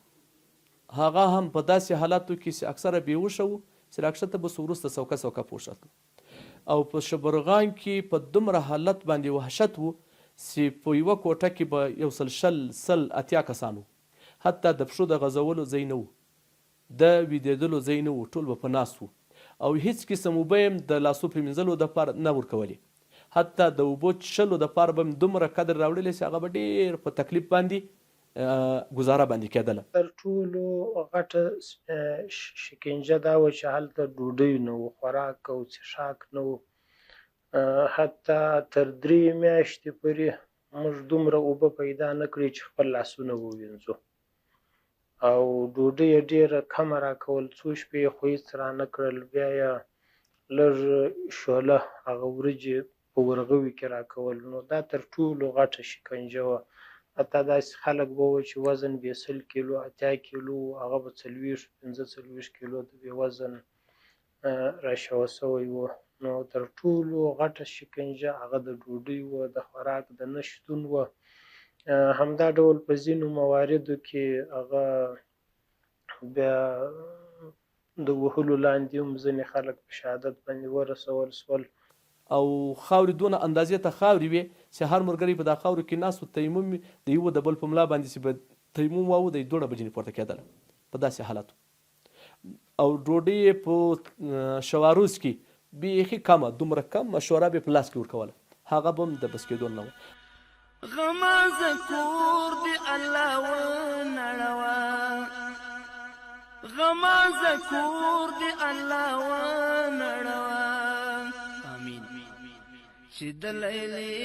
هغه هم په داسې حالاتو کې چې اکثره بې هوښه وو، چې راکښته به شو وروسته څوکه څوکه په هوښ راتلو. او په شبرغان کې په دومره حالت باندې وحشت وو چې په یوه کوټه کې به یو سل شل، 100، 80 کسان وو، حتی د پښو د غځولو ځای نه وو. د ویدېدلو ځای نه وو، ټول به په ناست وو او هیڅ قسم اوبه یې هم د لاسو پرېمینځلو دپاره نه ورکولې، حتی د اوبو څښلو دپاره به هم دومره قدر راوړلې چې هغه به ډېر په تکلیف باندې ګوزاره باندې کېدله. تر ټولو غټه شکنجه دا وه چې هلته ډوډۍ نه وو، خوراک او څښاک نه وو، حتی تر 3 میاشتې پورې موږ دومره اوبه پیدا نه کړې چې خپل لاسونه ووینځو. او ډوډۍ یې ډېره کمه راکول، څو شپې یې خو هېڅ رانه کړل، بیا یې لږ شوله هغه وریجې په ورغوي کې راکول. نو دا تر ټولو غټه شکنجه وه. حتی داسې خلک به وو چې وزن به یې 100 کیلو 80 کیلو و، هغه به 40 45 کیلو د بې وزن راشوه شوی و. نو تر ټولو غټه شکنجه هغه د ډوډۍ وه، د خوراک د نه شتون وه. همدا ډول په ځینو مواردو کې هغه بیا د وهلو لاندې هم ځینې خلک په شهادت باندې ورسول شول. او خاورې دونه اندازې ته خاورې وې چې هر ملګری په دا خاورو کې ناست و، تیمم د یوه د بل په ملا باندې چې به تیمم واوه دی دوړه به ځینې پورته کېدله په داسې حالت و. او ډوډۍ یې په شواروز کې بیخي کمه، دومره کمه شورا به یې په لاس کې ورکوله، هغه به هم د بس کېدو نه وه. غمازه کور دې الله ونړوه، غمازه کور دې الله ونړوه، آمین. چې د لیلې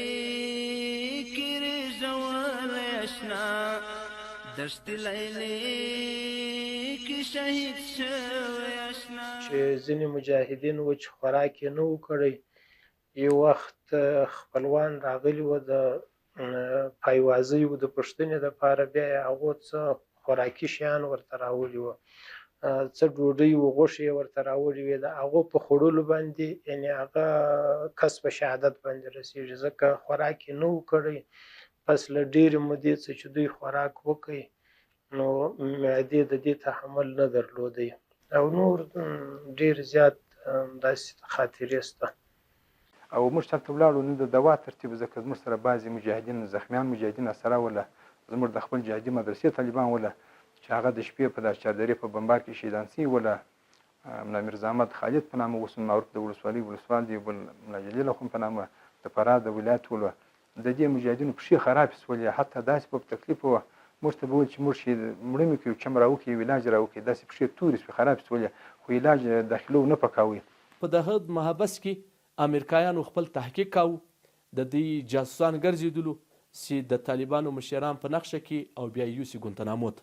کې رېږدولی اشنا. دشت لیلی کې شهید شوی اشنا. چې ځینې مجاهدین وو چې خوراک یې نه و کړی، یو وخت خپلوان راغلي وو د پایوازیو د پوښتنې لپاره، بیا یې هغو څه خوراکي شیان ورته راوړي وو، څه ډوډۍ و غوښې یې ورته راوړي وې. د هغو په خوړلو باندې یعنې هغه کس په شهادت باندې رسېږي، ځکه خوراک یې نه و کړی. پس له ډېرې مودې څه چې دوی خوراک وکړي نو معدې د دې تحمل نه درلودی او نور ډېر زیات داسې خاطرې شته. او موږ چې هلته ولاړو نو د دوا ترتیب ځکه زموږ سره بعضې مجاهدین زخمیان مجاهدین راسره وله زموږ د خپل جهادي مدرسې طالبان وله چې هغه د شپې په دا چاردرې په بمبار کې شهیدان شوي وله ملا میرزا احمد خالد په نامه اوس معروف د ولسوالۍ ولسوال دی بل ملا جلیل اخوند په نامه د فراه د ولایت ولو د دې مجاهدینو پښې خرابې شولې حتی داسې په تکلیف وه موږ ته به ویل چې موږ چې مړه مې کړي چم راوکړي یو علاج راوکړي داسې پښې تورې شوې خرابې شولې خو علاج داخلو نه پکاوی. په دغه محبس کی امریکایانو خپل تحقیق کاوه، د دوی جاسوسان ګرځیدلو سی د طالبانو مشران په نقشه کی او بیا یې یوسی ګونتنامو ته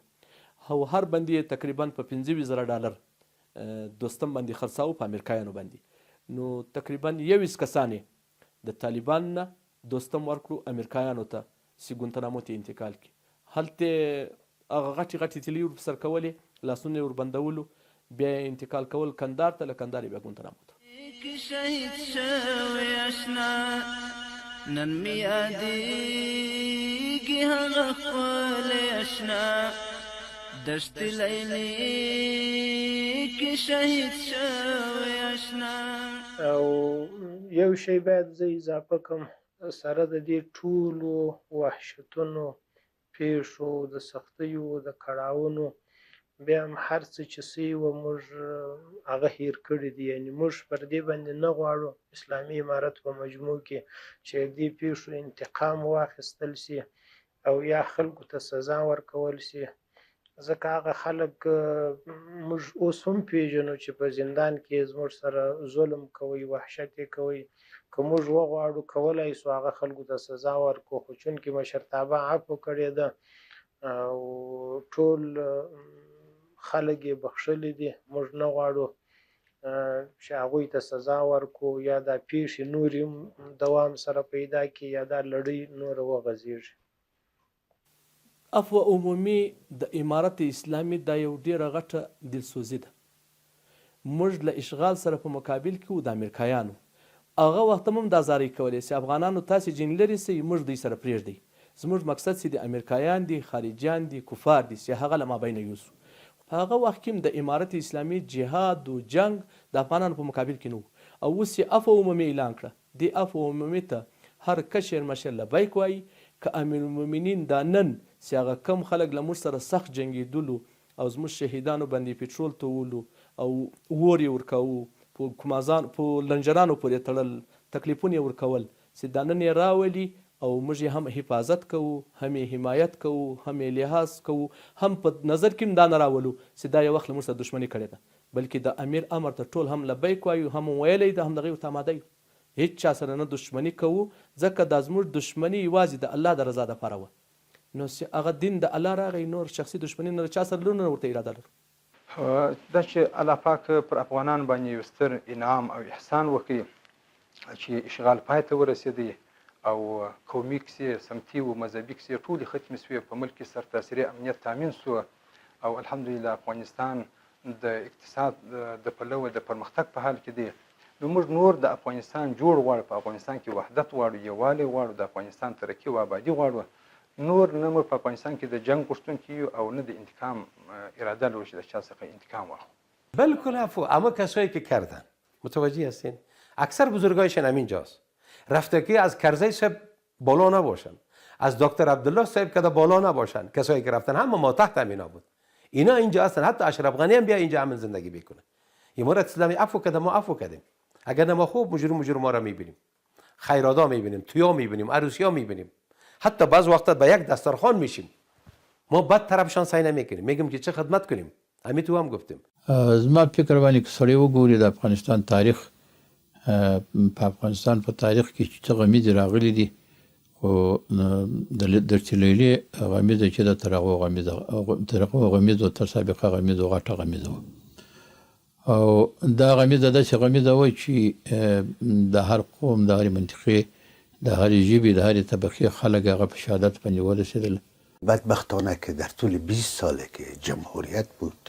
او هر بندی یې تقریبا په 25 زره ډالر دوستم باندی خرڅاوه په امریکایانو باندی نو تقریبا 21 کسان یې د طالبانو نه دوستم ورکړو امریکایانو ته سی ګونتنامو ته یې انتقال کړي هلته یې هغه غټې غټې تیلۍ ور په سر کولې لاسونه یې ور بندولو بیا یې انتقال کول کندهار ته له کندهار یې بیا ګونتنامو ته. کې شهید شوی اشنا نن مې یادېږي هغه ښکلی اشنا دشت لیلی کې شهید شوی اشنا. او یو شی باید زه اضافه کړم، سره د دې ټولو وحشتونو، پېښو، د سختیو، د کړاوونو، بیا هم هر څه چې سوي وه موږ هغه هېر کړي دي. یعنې موږ پر دې باندې نه غواړو اسلامي امارت په مجموع کې چې دې پېښو انتقام واخیستل شي او یا خلکو ته سزا ورکول شي، ځکه هغه خلک موږ اوس هم پیژنو چې په زندان کې زموږ سره ظلم کوي، وحشت یې کوي. که موږ وغواړو کولای شو هغه خلکو ته سزا ورکړو، خو چونکې مشرتابه عفو کړې ده او ټول خلک یې بخښلي دي، موږ نه غواړو چې هغوی ته سزا ورکړو یا دا پیښې نورې هم دوام سره پیدا کړي یا دا لړۍ نوره وغځېږي. عفوه عمومي د امارت اسلامي دا یو ډیره غټه دلسوزي ده. موږ له اشغال سره په مقابل کې وو د امریکایانو. هغه وخت هم دا زارۍ کولې چې افغانانو تاسې جنګ لرې شئ موږ دوی سره پریږدئ. زموږ مقصد چې دي امریکایان دي، خارجیان دي، کفار دي چې هغه له مابینه یوسو. خو په هغه وخت کې هم د امارت اسلامي جهاد و جنګ د افغانانو په مقابل کې نه وو. او اوس یې عفوه عمومي اعلان کړه. دې عفو عمومي ته هر کشر مشر لبیک وايي، که امیرالمومنین دا نن چې هغه کوم خلک له موږ سره سخت جنګیدلو او زموږ شهیدانو باندې پټرول توولو او اور یې ورکاوو، په کومازان په لنجرانو پورې تړل، تکلیفونه یې ورکول، چې دا نن یې راولي او موږ یې هم حفاظت کوو، هم یې حمایت کوو، هم یې لحاظ کوو، هم په نظر کې هم دا نه راولو چې دا یو وخت له موږ سره دښمني کړې ده. بلکې د امیر امر ته ټول هم لبیک وایو، هم مو ویلی ده، هم د هغوی ورته اماده یو. هیچا سره نه دښمني کوو، ځکه دا زموږ دښمني یوازې د الله د رضا لپاره وه. نو چې هغه دین د الله راغی، نور شخصي دښمني نه له چا سره لرو نه ورته اراده لرو. دا چې الله پاک پر افغانانو باندې یو ستر انعام او احسان وکړي چې اشغال پای ته ورسېدی او قومي کیسې، سمتي او مذهبي کیسې ټولې ختمې شوې، په ملک کې سرتاسري امنیت تامین شو او الحمدلله افغانستان د اقتصاد د پلوه د پرمختګ په حال کې دی. نو موږ نور د افغانستان جوړ غواړو، په افغانستان کې وحدت غواړو، یووالی غواړو، د افغانستان ترقي او آبادي غواړو. نور نه موږ په افغانستان کې د جنګ غوښتونکي یو او نه د انتقام اراده لرو چې د چا څخه انتقام واخلو. بالکل عفو اما کسایی که کردن متوجه هستین اکثر بزرگایشان همینجاست رفتگی از کرزی صاحب بالا نباشن از دکتر عبدالله صاحب کده بالا نباشن کسایی که رفتن همه ما تحت همینا بود اینا اینجا هستن حتی اشرف غنی هم بیا اینجا امن زندگی بکنه امارت اسلامی عفو کده ما عفو کردیم اگر نه ما خوب مجرم مجرم ما را میبینیم خیرادا میبینیم تویا میبینیم عروسیا میبینیم حتی بعض وقتا به یک دسترخوان میشیم ما بد طرفشان سعی نمیکنیم میگیم که چه خدمت کنیم امی تو هم گفتیم. زما فکر باندې که سړی وګوري د افغانستان تاریخ په افغانستان په تاریخ کې چې څه غمیزې راغلي دي. خو د دښتې لیلې غمیزه چې ده تر هغو غمیزه تر هغو غمیزو تر سابقه غمیزو غټه غمیزه وه. او دا غمیزه داسې غمیزه وه چې د هر قوم، د هرې منطقې، د هرې ژبې، د هرې طبقې خلک هغه په شهادت باندې ورسېدل. بدبختانه که در طول 20 ساله که جمهوریت بود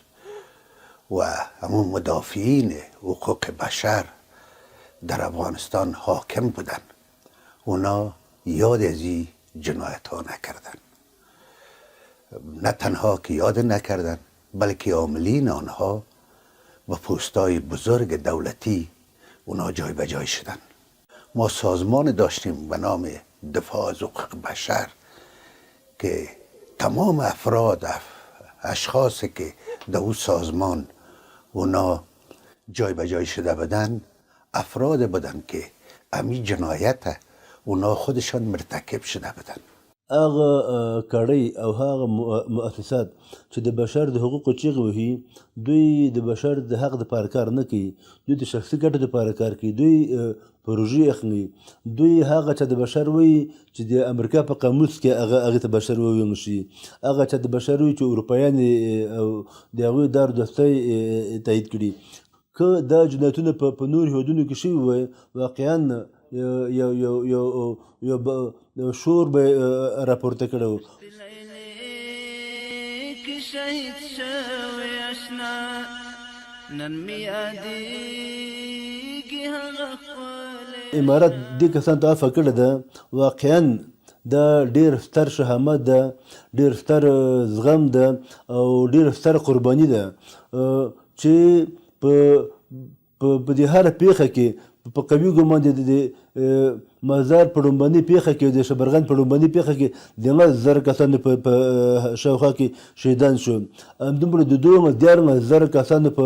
و همون مدافعین حقوق بشر در افغانستان حاکم بودن، اونا یاد از این جنایت ها نکردن. نه تنها که یاد نکردن، بلکه عاملین آنها با پستای بزرگ دولتی اونا جای به جای شدن. ما سازمان داشتیم به نام دفاع از حقوق بشر که تمام افراد اشخاصی که در او سازمان اونا جای به جای شده بودن، افراد بودن که امی جنایت اونا خودشان مرتکب شده بودن. هغه کړۍ او هغه مؤسسات چې د بشر د حقوقو چیغې وهي، دوی د بشر د حق دپاره کار نه کوي، دوی د شخصي ګټو دپاره کار کوي، دوی پروژې اخلي، دوی هغه چا د بشر وایي چې د امریکا په قاموس کې هغه هغې ته بشر وویل شي، هغه چا د بشر وایي چې اروپایان او د هغوی دار دوستۍ تایید کړي. که دا جنایتونه په نورو هېوادونو کې شوي وای، واقعا یو یو یو یو شور به راپورته کړی و. امارت دې کسان ته عفوه کړې ده، واقعا دا ډېر ستر شهامت ده، ډېر ستر زغم ده او ډېر ستر قرباني ده چې په په دې هره پېښه کې په قوي ګمان د مزار په ړومبنۍ پېښه کې، د شبرغان په ړومبنۍ پېښه کې د 10,000 کسانو په شاوخوا کې شهیدان شو. همدومره د 13,000 کسانو په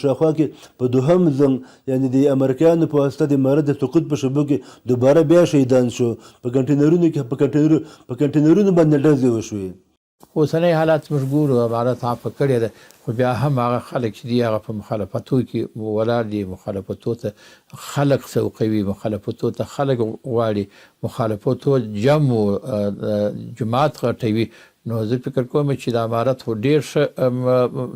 شاوخوا کې په دوهم ځل یعنې د امریکایانو په واسطه د امارت د سقوط په شېبو کې دوباره بیا شهیدان شو. په کنټینرونو کې په کنټینرونو باندې ډزې وشوې. اوسنی حالات موږ ګورو، امارت عفوه کړې ده، خو بیا هم هغه خلک چې دي هغه په مخالفتو کې ولاړ دي، مخالفتو ته خلک سوقوي، مخالفتو ته خلک غواړي، مخالفتو جمع جماعت غټوي. نو زه فکر کوم چې د امارت خو ډېر ښه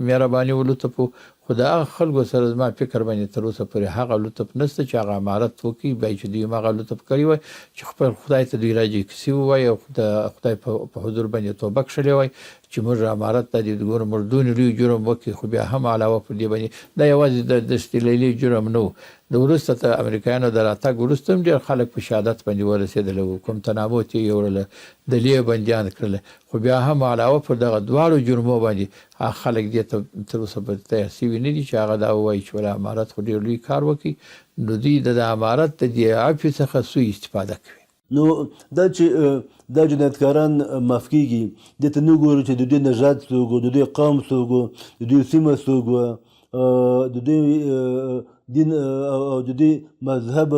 مهرباني و لطف و، خو د هغه خلکو سره زما فکر باندې تر اوسه پورې هغه لطف نشته چې هغه امارت وکړي. باید چې دوی هم هغه لطف کړی وای چې خپل خدای ته دوی راجع کسي ووایي او د خدای په حضور باندې توبه کښلې وای چې موږ امارت ته دې ګورو موږ دونې لوی جرم وکړي، خو بیا هم علاوه پر دې باندې دا یوازې د دښتې لیلې جرم نه و. د وروسته ته امریکایانو د راتګ وروسته هم ډېر خلک په شهادت باندې ورسېدل وو، کوم تنامو ته یې یوړله، د لې بندیان کړل، خو بیا هم علاوه پر دغه دواړو جرمو باندې هغه خلک دې ته تر اوسه پورې تیار شوي نه دي چې هغه دا ووایي چې ولا امارت خو ډېر لوی کار وکړي. نو دوی د امارت د دې عفوې څخه سوء استفاده کوي. نو دا چې دا جنایتکاران معاف کېږي، دې ته نه ګورو چې د دوی نژاد څوک و، د دوی قوم څوک و، د دوی سیمه څوک وه، د دوی دین او د دوی مذهب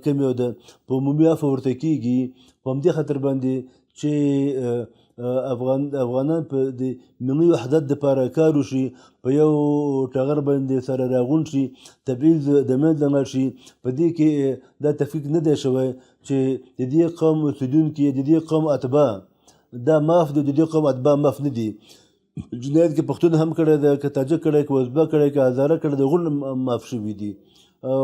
کوم یو ده، په عمومي عفوه ورته کېږي. په همدې خاطر باندې چې افغانان په د ملي وحدت دپاره کار وشي، په یو ټغر باندې سره راغونډ شي، تبعیض د منځه لاړ شي. په دې کې دا تفکیک نه دی شوی چې د دې قوم اوسېدونکي، د دې قوم اتباع دا معاف دي، د دې قوم اتباع معاف نه دي. جنایت کې پښتون هم کړی دی، که تاجک کړی، که ازبک کړی، که هزاره کړی دی، غول معاف شوي دي. او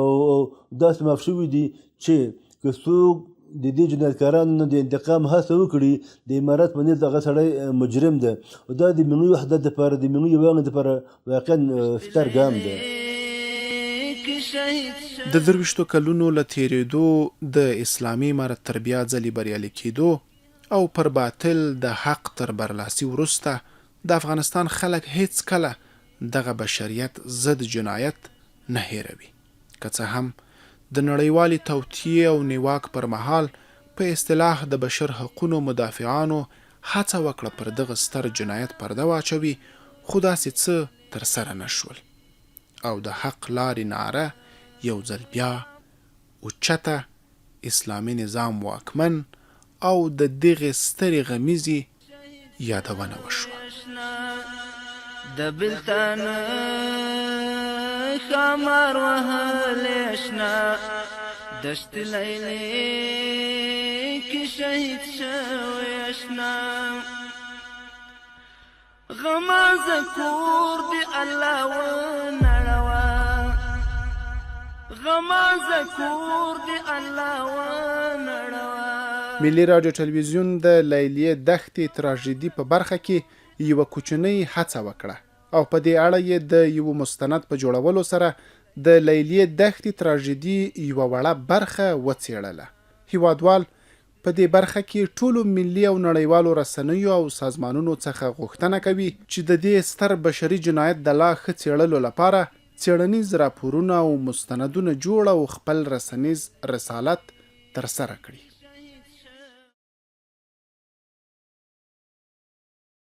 داسې معاف شوي دي چې که څوک د دې جنایتکارانو نه د انتقام هڅه وکړي، د امارت په نزد هغه سړی مجرم دی. او دا د ملي وحدت دپاره، د ملي یووالي دپاره واقعا ستر ګام دی. د 23 کلونو له تېرېدو، د اسلامي امارت تر بیا ځلې بریالي کېدو او پر باطل د حق تر برلاسي وروسته د افغانستان خلک هېڅکله دغه بشریت ضد جنایت نه هېروي. که څه هم د نړیوالې توطیې او نیواک پر مهال په اصطلاح د بشر حقونو مدافعانو هڅه وکړه پر دغه ستر جنایت پرده واچوي، خو داسې څه ترسره نه شول او د حق لارې نعره یو ځل بیا اوچته، اسلامي نظام واکمن او د دغې سترې غمیزې یادونه وشوه. د بلتانه ښامار وهلې اشنا دشت لیلې کې. شهید شوی اشنا. غمازه کور دی الله ونړوه، غمازه کور دی الله ونړوه. ملي راډیو ټلویزیون د لیلیې دښتې تراژیدي په برخه کې یوه کوچنۍ هڅه وکړه او په دې اړه یې د یوه مستند په جوړولو سره د لیلیې دښتې تراژیدي یوه وړه برخه وڅېړله. هیوادوال په دې برخه کې ټولو ملي او نړیوالو رسنیو او سازمانونو څخه غوښتنه کوي چې د دې ستر بشري جنایت د لا ښه څېړلو لپاره څېړنیز راپورونه او مستندونه جوړ او خپل رسنیز رسالت ترسره کړي.